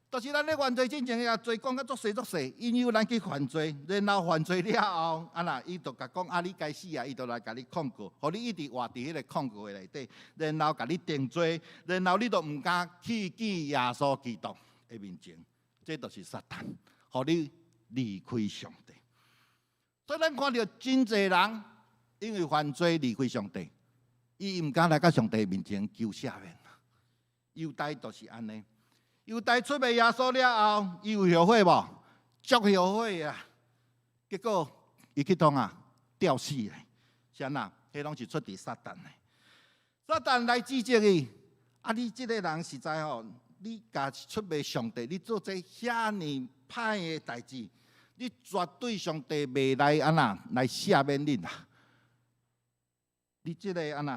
就是咱咧犯罪進前，共罪講甲足細足細，引誘咱去犯罪，然後犯罪了後，啊若伊就共講啊，你該死啊，伊就來共你控告，予你一直活佇彼个控告的內底，然後共你定罪，然後你就毋敢去見耶穌基督的面前，這就是撒旦，予你離開上帝。所以咱看著真濟人因為犯罪離開上帝，伊毋敢來到上帝面前求赦免。猶大就是按呢。猶大出賣耶穌了後，伊有後悔無？足後悔啊！結果伊去創啥？吊死的，是按怎？彼攏是出佇撒旦的。撒旦來指責伊，啊！你這个人實在吼，你共出賣上帝，你做這遐爾歹的代誌，你絕對上帝袂來按怎來赦免你啦！你這个按怎？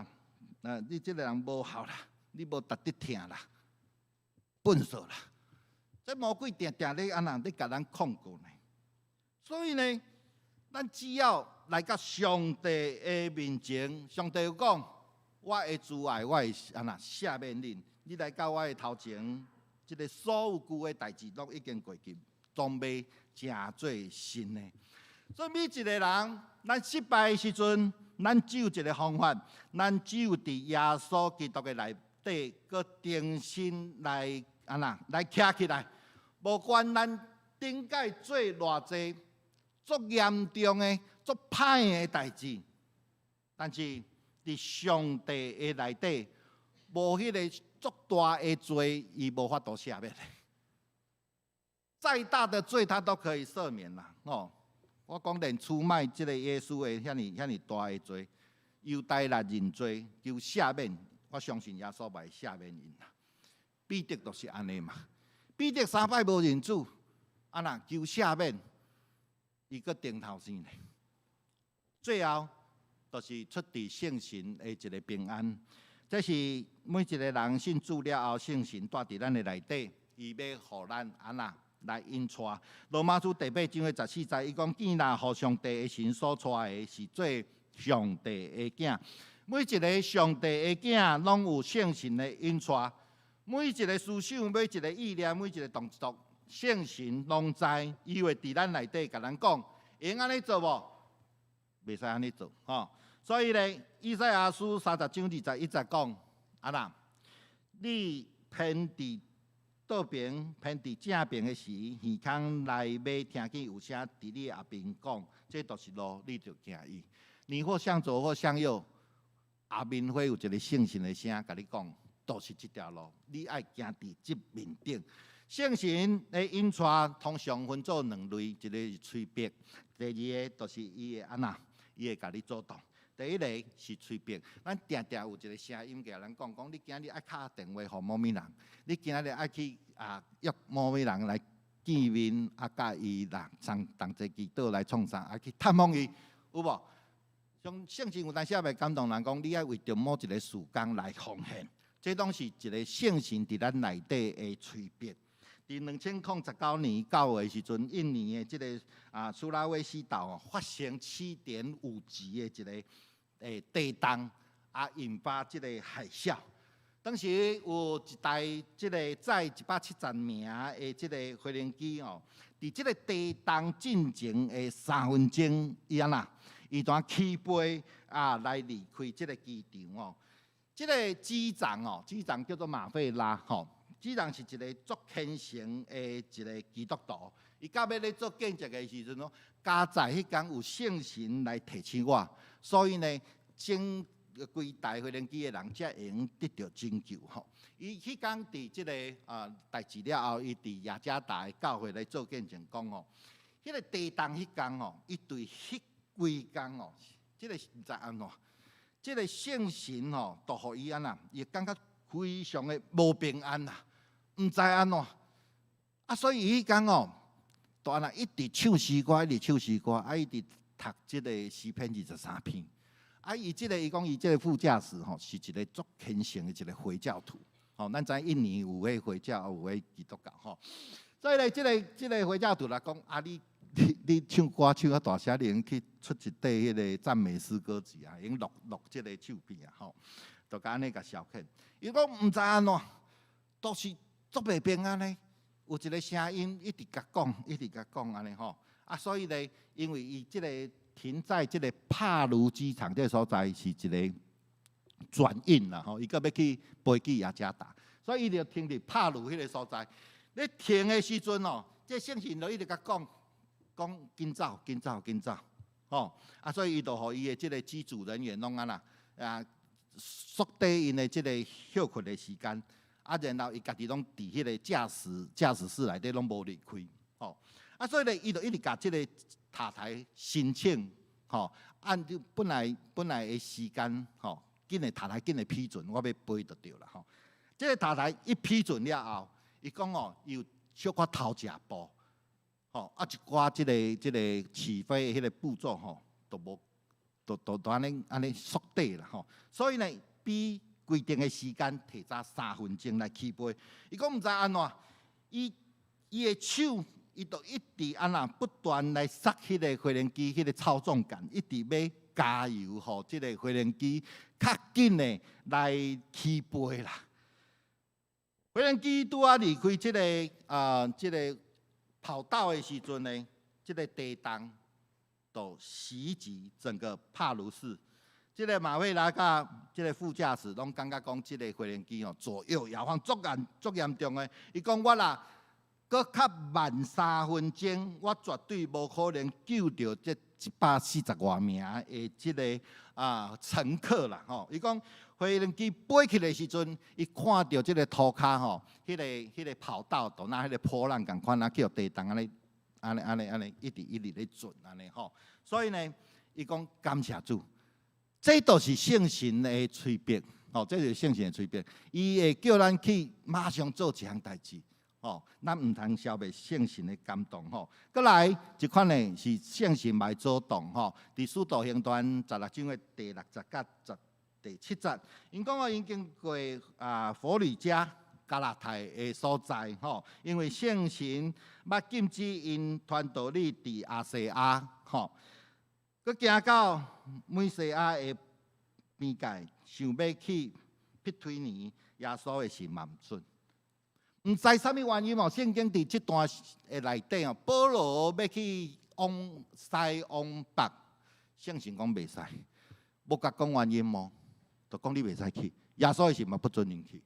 啊！你這个人無效啦，你無值得疼啦。笨手啦！這魔鬼定定咧按怎咧共咱控告呢？所以呢，咱只要來到上帝的面前，上帝有講：我會慈愛，我會按怎赦免你。你來到我的頭前，這个所有舊的代誌攏已經過去，裝備成做新的。所以每一個人，咱失敗的時陣，咱只有一个方法，咱只有佇耶穌基督的內底，閣重新來按怎來徛起來。無管咱頂擺做偌濟足嚴重的、足歹的代誌，但是佇上帝的內底，無彼个足大的罪，伊無法度赦免。再大的罪，他都可以赦免啦。哦，我講連出賣這个耶穌的遐爾遐爾大的罪，猶大若認罪求赦免，我相信耶穌嘛會赦免𪜶啦。彼得就是按呢嘛，彼得三擺無認主，啊若求赦免，伊閣轉頭生咧。最後，就是出佇聖神的一个平安。這是每一个人信主了後，聖神住佇咱的內底，伊欲予咱按怎來引帶。羅馬書第八章的14節，伊講：囝若予上帝的神所帶的，是做上帝的囝。每一个上帝的囝，攏有聖神的引帶。每一个思想，每一个意念，每一个動作，聖神攏知，伊會佇咱內底共咱講，會用按呢做無？袂使按呢做，吼。所以咧，以賽亞書30章21節講，啊啦，你偏佇倒爿，偏佇正爿的時，耳孔內欲聽見有聲佇你後邊講，這就是路，你著行伊。你或向左或向右，後面會有一个聖神的聲共你講，就是這條路，你愛行佇這面頂。聖神的引帶通常分做兩類，一個是催逼，第二個就是伊會按怎，伊會共你阻擋。第一個是催逼，咱定定有一個聲音共咱講，講你今日愛敲電話予某物人，你今日愛去啊約某物人來見面，啊，佮伊來同同齊祈禱來創啥，愛去探訪伊，有無？像聖神有當時也會感動人講，你愛為著某一個事工來奉獻，這攏是一個聖神佇咱內底的催逼。佇2019年9月的時陣，印尼的這个啊蘇拉威西島哦發生7.5級的一个地動，啊引發這个海嘯。當時有一台這个載170名的這个飛行機哦，佇這个地動進前的3分鐘，伊按怎？伊當起飛啊來離開這个機場哦。這个機長哦，機長叫做馬費拉吼。機長是一个足虔誠的一个基督徒。伊到尾咧做見證的時陣哦，佳哉彼工有聖神來提醒我，所以呢，整規台飛行機的人才會用得著拯救吼。伊彼工佇這个啊代誌了後，伊佇雅加達的教會來做見證講吼，彼个地動彼工吼，伊對彼規工哦，這个毋知按怎，這个聖神吼，都予伊按怎，伊感覺非常的無平安啦。毋知按怎，啊，所以伊彼工哦，都按怎一直唱詩歌，一直唱詩歌，啊，一直讀這个詩篇23篇。啊，伊這个伊講伊這个副駕駛吼，是一个足虔誠的一个回教徒。吼，咱知印尼有彼回教，有彼基督教吼。所以咧，這个回教徒來講，啊，你唱歌唱較大聲，你會用去出一塊彼个讚美詩歌詞啊，用錄錄這个唱片啊，吼，就共按呢共消遣。伊講毋知按怎，都是足袂平安的，有一个聲音一直共講，一直共講按呢吼。啊，所以咧，因為伊這个停在這个帕盧機場這个所在是一个轉運啦吼，伊閣欲去飛去雅加達，所以伊就停佇帕魯彼个所在。咧停的時陣哦，這聖神就一直共講，講緊走，緊走，緊走，吼！啊，所以伊就予伊的這个機組人員攏按怎啊，縮短𪜶的這个歇睏的時間，啊，然後伊家己攏佇彼个駕駛室內底攏無離開，吼！啊，所以咧，伊就一直共這个塔台申請，吼，按照本來的時間，吼，緊的塔台緊的批准，我欲飛就對啦，吼。這个塔台一批准了後，伊講哦，有小可偷食步，吼，啊一寡這个起飛的彼个步驟吼，都無，都都都按呢按呢縮短啦，吼。所以呢，比規定的時間提早3分鐘來起飛。伊講毋知按怎，伊的手，伊就一直按怎不斷來剎彼个飛行機彼个操縱桿，一直欲加油，予這个飛行機較緊的來起飛啦。飛行機拄仔離開這个跑道的時陣呢，這个地動就襲擊整個帕魯市。這个馬費拉佮這个副駕駛攏感覺講，這个飛行機哦左右搖晃足嚴足嚴重的。伊講我若閣較慢三分鐘，我絕對無可能救著這140外名的這个啊乘客啦吼。伊講飛行機飛起來時陣，伊看著這个塗跤吼，彼个跑道就若彼个波浪仝款，啊去予地動按呢按呢按呢按呢一直一直咧轉按呢吼。所以呢，伊講感謝主，這都是聖神的催逼，吼，這是聖神的催逼，伊會叫咱去馬上做一項代誌。吼，咱毋通消滅聖神的感動吼。閣來一款呢是聖神來阻擋吼。佇使徒行傳16章的第六節佮第七節，𪜶講哦，𪜶經過啊弗呂家、加拉太的所在吼，因為聖神捌禁止𪜶傳道理佇亞細亞吼，閣行到米西亞的邊界，想欲去庇推尼，耶穌的神嘛毋准。毋知啥物原因哦，聖經佇這段的內底哦，保羅欲去往西往北，聖神講袂使，無共講原因無，就講你袂使去，耶穌的神嘛不准𪜶去。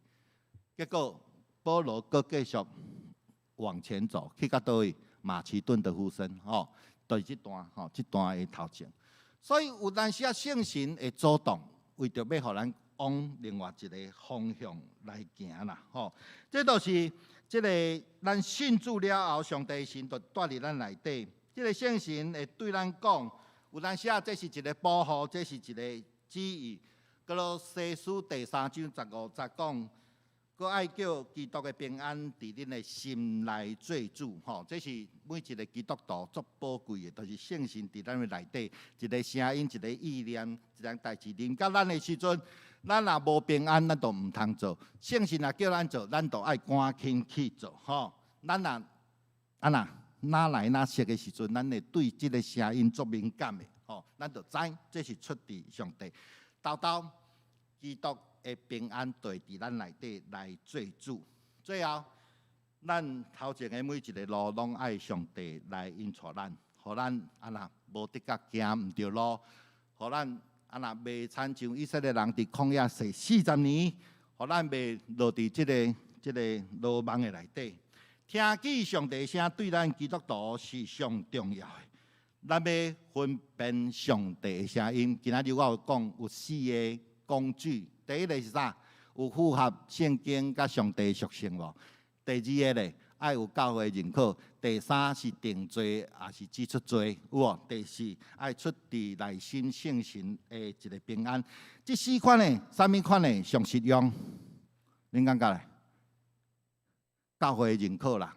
結果保羅閣繼續往前走，去到佗位？馬其頓的呼聲，吼，就是這段吼，這段的頭前。所以有當時啊，聖神會阻擋，為著欲予咱往另外一个方向來行啦，吼。這就是這个咱信主了後，上帝神就住佇咱內底。這个聖神會對咱講，有當時啊，這是一个保護，這是一个旨意。歌羅西書第三章十五節講，閣愛叫基督的平安佇恁的心內做主，吼，這是每一个基督徒足寶貴的，就是聖神佇咱的內底，一个聲音，一个意念，一項代誌臨到咱的時陣，咱若無平安，咱就毋通做。聖神若叫咱做，咱就愛趕緊去做，吼。咱若啊若哪來哪說的時陣，咱會對這个聲音足敏感的，吼，咱就知這是出自上帝。沓沓基督的平安就會佇咱內底來做主。最後，咱頭前的每一个路，攏愛上帝來引帶咱，予咱啊若無得甲行毋著路，予咱啊若袂親像以色列人佇曠野踅40年，予咱袂落佇這个羅網的內底。聽見上帝聲對咱基督徒是上重要的。咱欲分辨上帝的聲音，今仔日我有講有四个工具。第一个是啥？有符合聖經佮上帝屬性無？第二个咧，愛有教會認可。第三是定罪，抑是指出罪，有無？第四愛出自內心聖神的一个平安。這四款的，啥物款的上實用？恁感覺咧？教會認可啦，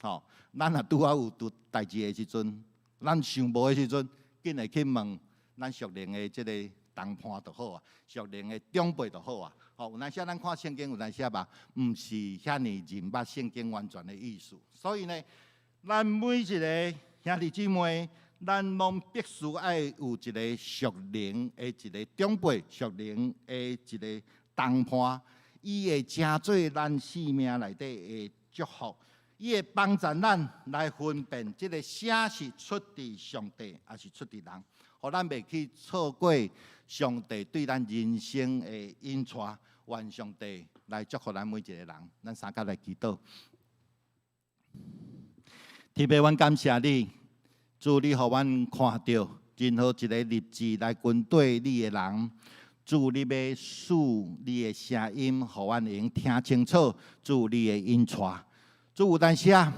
吼，咱若拄仔有拄代誌的時陣，咱想無的時陣，緊會去問咱屬靈的這个同伴就好啊，屬靈的長輩就好啊。吼，有當時咱看聖經，有當時吧，毋是遐爾認捌聖經完全的意思。所以呢，咱每一个兄弟姊妹，咱攏必須愛有一个屬靈的一个長輩，屬靈的一个同伴，伊會成做咱生命內底的祝福。伊會幫助咱來分辨這个聲是出自上帝，抑是出自人，予咱袂去錯過上帝對咱人生的引帶。願上帝來祝福咱每一个人。咱三甲來祈禱。天父，阮感謝你，主你予阮看著任何一个立志來跟綴你的人，主你欲賜你的聲音，予阮會用聽清楚，主你的引帶。主有當時啊，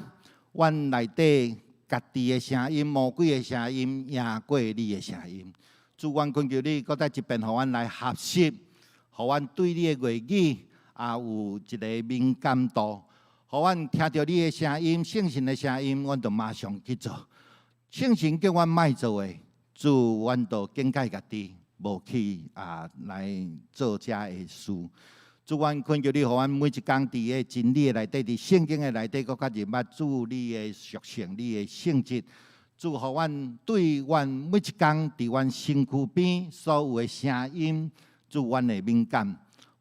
阮內底家己的聲音、魔鬼的聲音贏過你的聲音。主，阮懇求你，閣再一遍，予阮來學習，予阮對你的話語也有一个敏感度，予阮聽著你的聲音、聖神的聲音，阮就馬上去做。聖神叫阮莫做的，主，阮就警戒家己，無去啊來做這个事。主，阮懇求你，予阮每一工佇个真理的內底，佇聖經的內底，閣較認捌主你的屬性、你的性質。主，予阮對阮每一工佇阮身軀邊所有的聲音，主，阮會敏感，予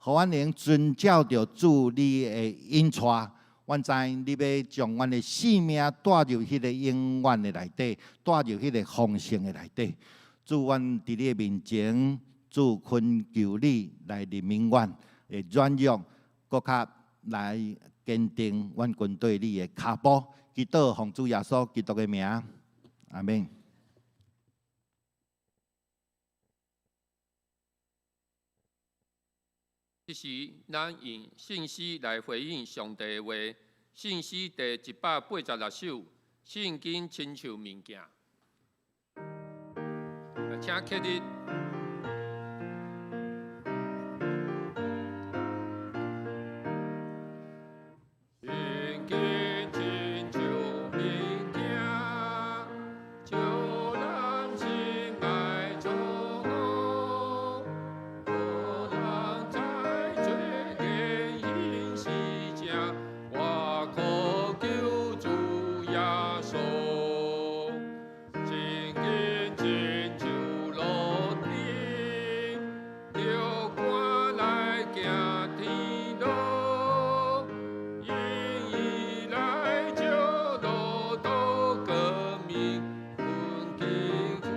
阮會用遵照著主你的引帶。阮知你欲將阮的生命帶入彼个永遠的內底，帶入彼个豐盛的內底。主，阮佇你的面前，主懇求你來憐憫阮的軟弱，閣較來堅定阮跟綴你的跤步。祈禱奉主耶穌基督的名，阿們。這時，咱用信詩來回應上帝的話。信詩第186首，聖經親像物件。請起立。聖經親像物件，照咱心內窗戶，予人知罪言行是正，我苦求主耶穌。聖經親像路燈，著趕來行天路，用伊來照路途光明，懇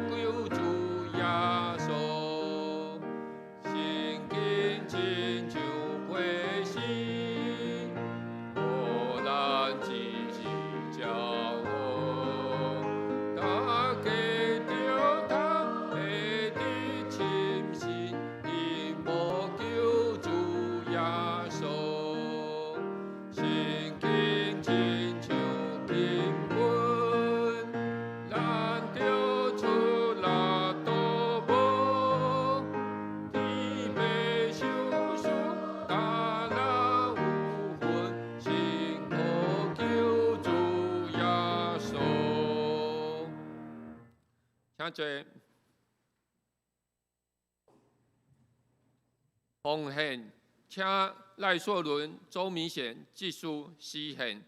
求主耶穌。聖經親像火星，予咱一時照顧。請坐。奉獻，請賴碩倫、周明賢執事司獻。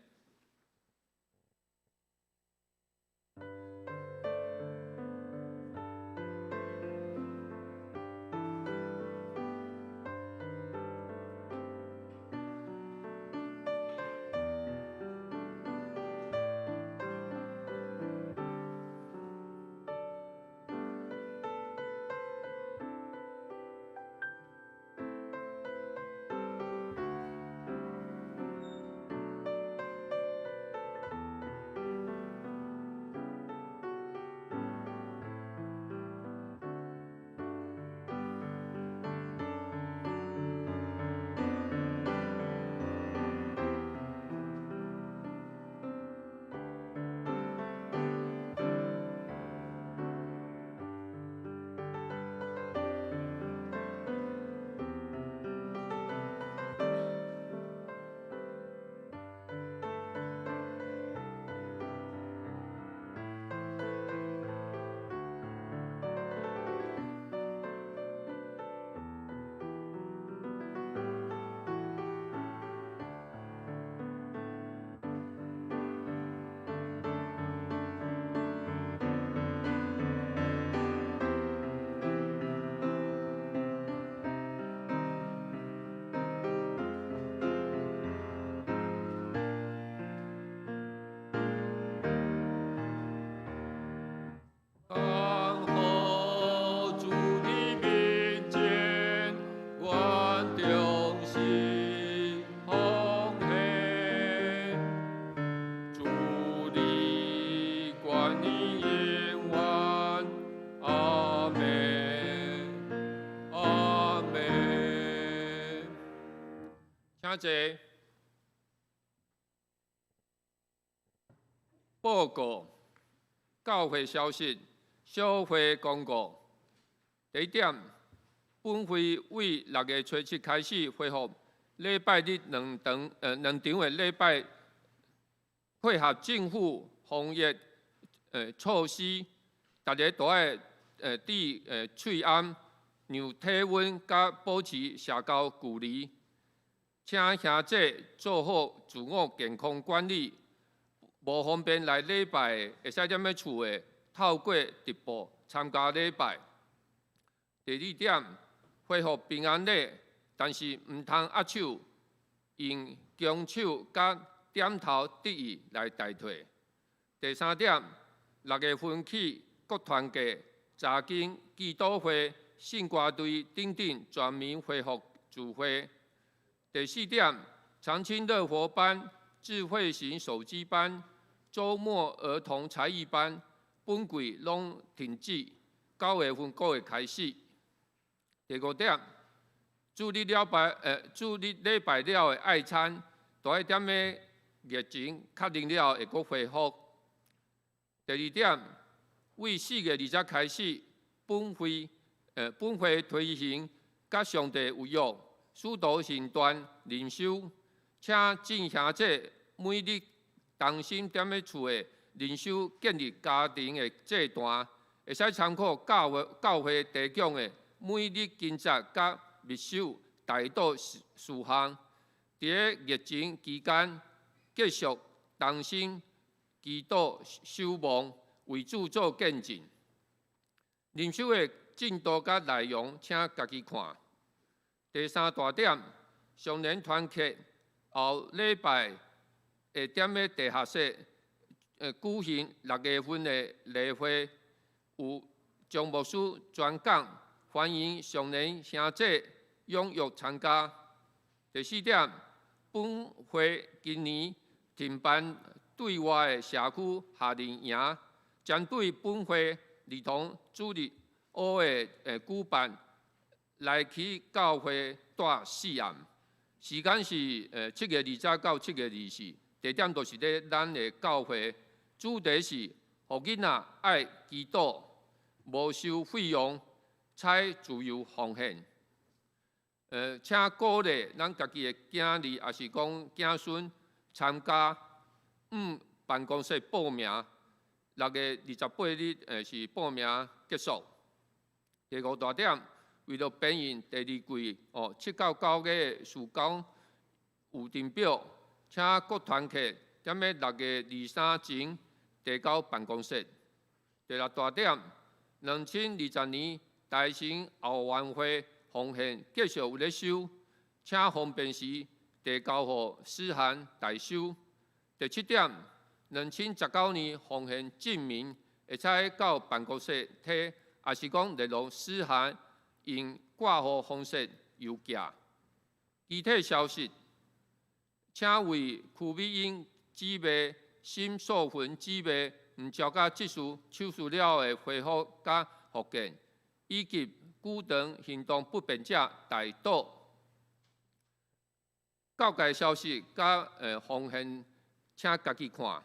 請坐。報告教會消息，小會公告。第一點，本會為6月初7開始恢復禮拜日兩場的禮拜，配合政府防疫措施，大家都愛佇喙罨量體溫，佮保持社交距離。請兄弟做好自我健康管理，無方便來禮拜的，會使踮咧厝的，透過直播參加禮拜。第二點，恢復平安禮，但是毋通握手，用弓手佮點頭致意來代替。第三點，6月份起各團契、查經、祈禱會、聖歌隊等等全面恢復聚會。第四點，長青樂活班、智慧型手機班、週末兒童才藝班，本季攏停止，9月份閣會開始。第五點，主日禮拜了的愛餐，都愛踮咧疫情確認了後會閣恢復。第二點，為4月20日開始，本會推行佮上帝有約。使徒行傳靈修，請眾兄弟每日同心踮咧厝的靈修，建立家庭的祭壇，會使參考教會提供的每日經節佮密守代禱事項。佇咧疫情期間，繼續同心祈禱守望，為主做見證。靈修的進度佮內容，請家己看。第三大點，上年團契後禮拜會踮咧地下室舉行6月份的例會，有張牧師專講，歡迎上年兄弟踴躍參加。第四點，本會今年停辦對外的社區夏令營，針對本會兒童主日學的舉辦。來去教會蹛4暗，時間是7月20到7月24，地點就是佇咱的教會，主題是予囡仔愛祈禱，無收費用，採自由奉獻。請鼓勵咱家己的囝兒，抑是講囝孫參加，辦公室報名， 6月28日是報名結束。第五大點，為著編印第二季7到9月事工有程表，請各團契踮咧6月23前提交辦公室。第六大點，2020年大成後援會奉獻繼續有咧收，請方便時提交予思涵代收。第七點，2019年奉獻證明會使到辦公室提，抑是講聯絡思涵用掛號方式郵寄。其他消息，請為邱美英姊妹、沈素芬姊妹毋交甲執事手術了的恢復佮復健，以及久長行動不便者代禱。教界消息佮奉獻，請家己看。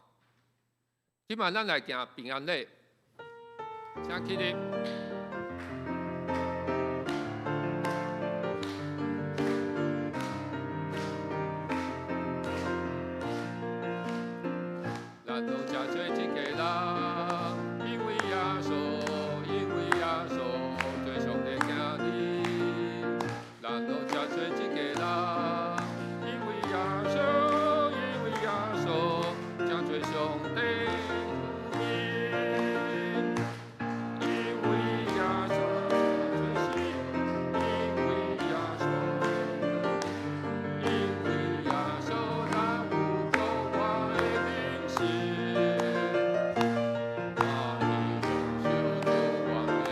這擺咱來行平安禮，請起立。咱攏誠濟一家人，因為耶穌，因為耶穌，做上帝囝兒。咱攏誠濟一家人，因為耶穌，因為耶穌，誠濟上帝出名。因為耶穌最新，因為耶穌，因為耶穌，咱有復活的靈性。歡喜享受主原命，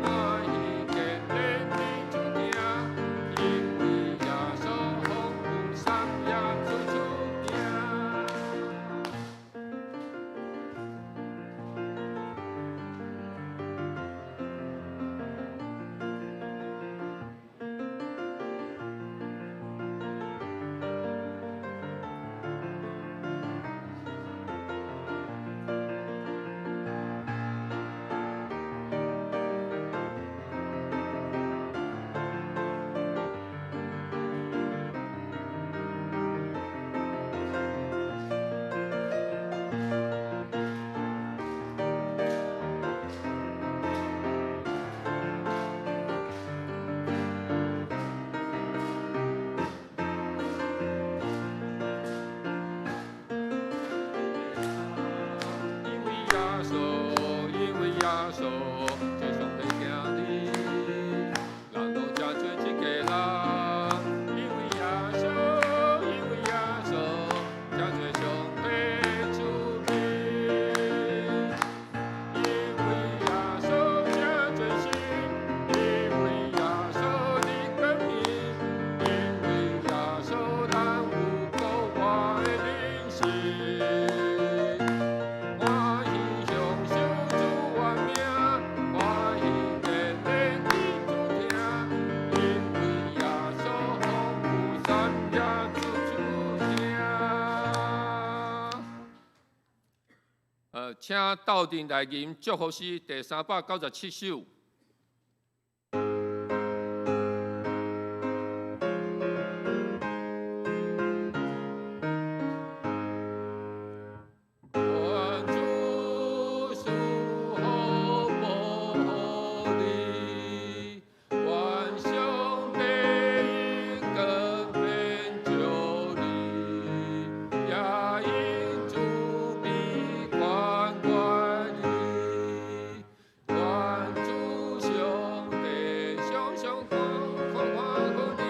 歡喜堅定佇主聽，因為耶穌豐富三業處處聽。因為耶穌，因為耶穌，做上帝囝兒，咱攏誠濟一家人。因為耶穌，因為耶穌，誠濟上帝出名。因為耶穌誠濟心，因為耶穌的光明，因為耶穌咱有復活的靈性。歡喜享受主原命，歡喜堅定佇主聽，因為耶穌豐富三業處處聽。請鬥陣來吟祝福詩第397首。願主賜福保護你，願上帝以光面照你，也以慈悲寬待你。願主上帝常常看看看顧你，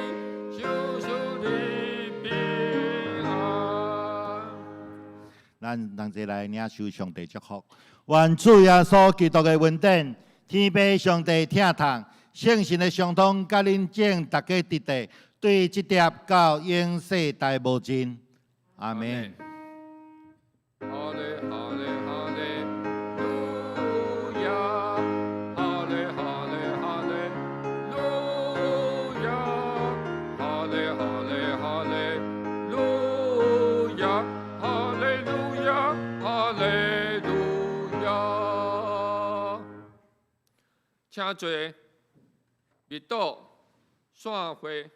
賞賜你平安。咱同齊來領受上帝祝福，願主耶穌基督的恩典、天父上帝疼痛、聖神的相通，佮恁眾逐家佇地，對這粒到永世代無盡。阿門。哈利哈利哈利路亞，哈利哈利哈利路亞，哈利哈利哈利路亞，哈利路亞，哈利路亞。請坐，密道散會。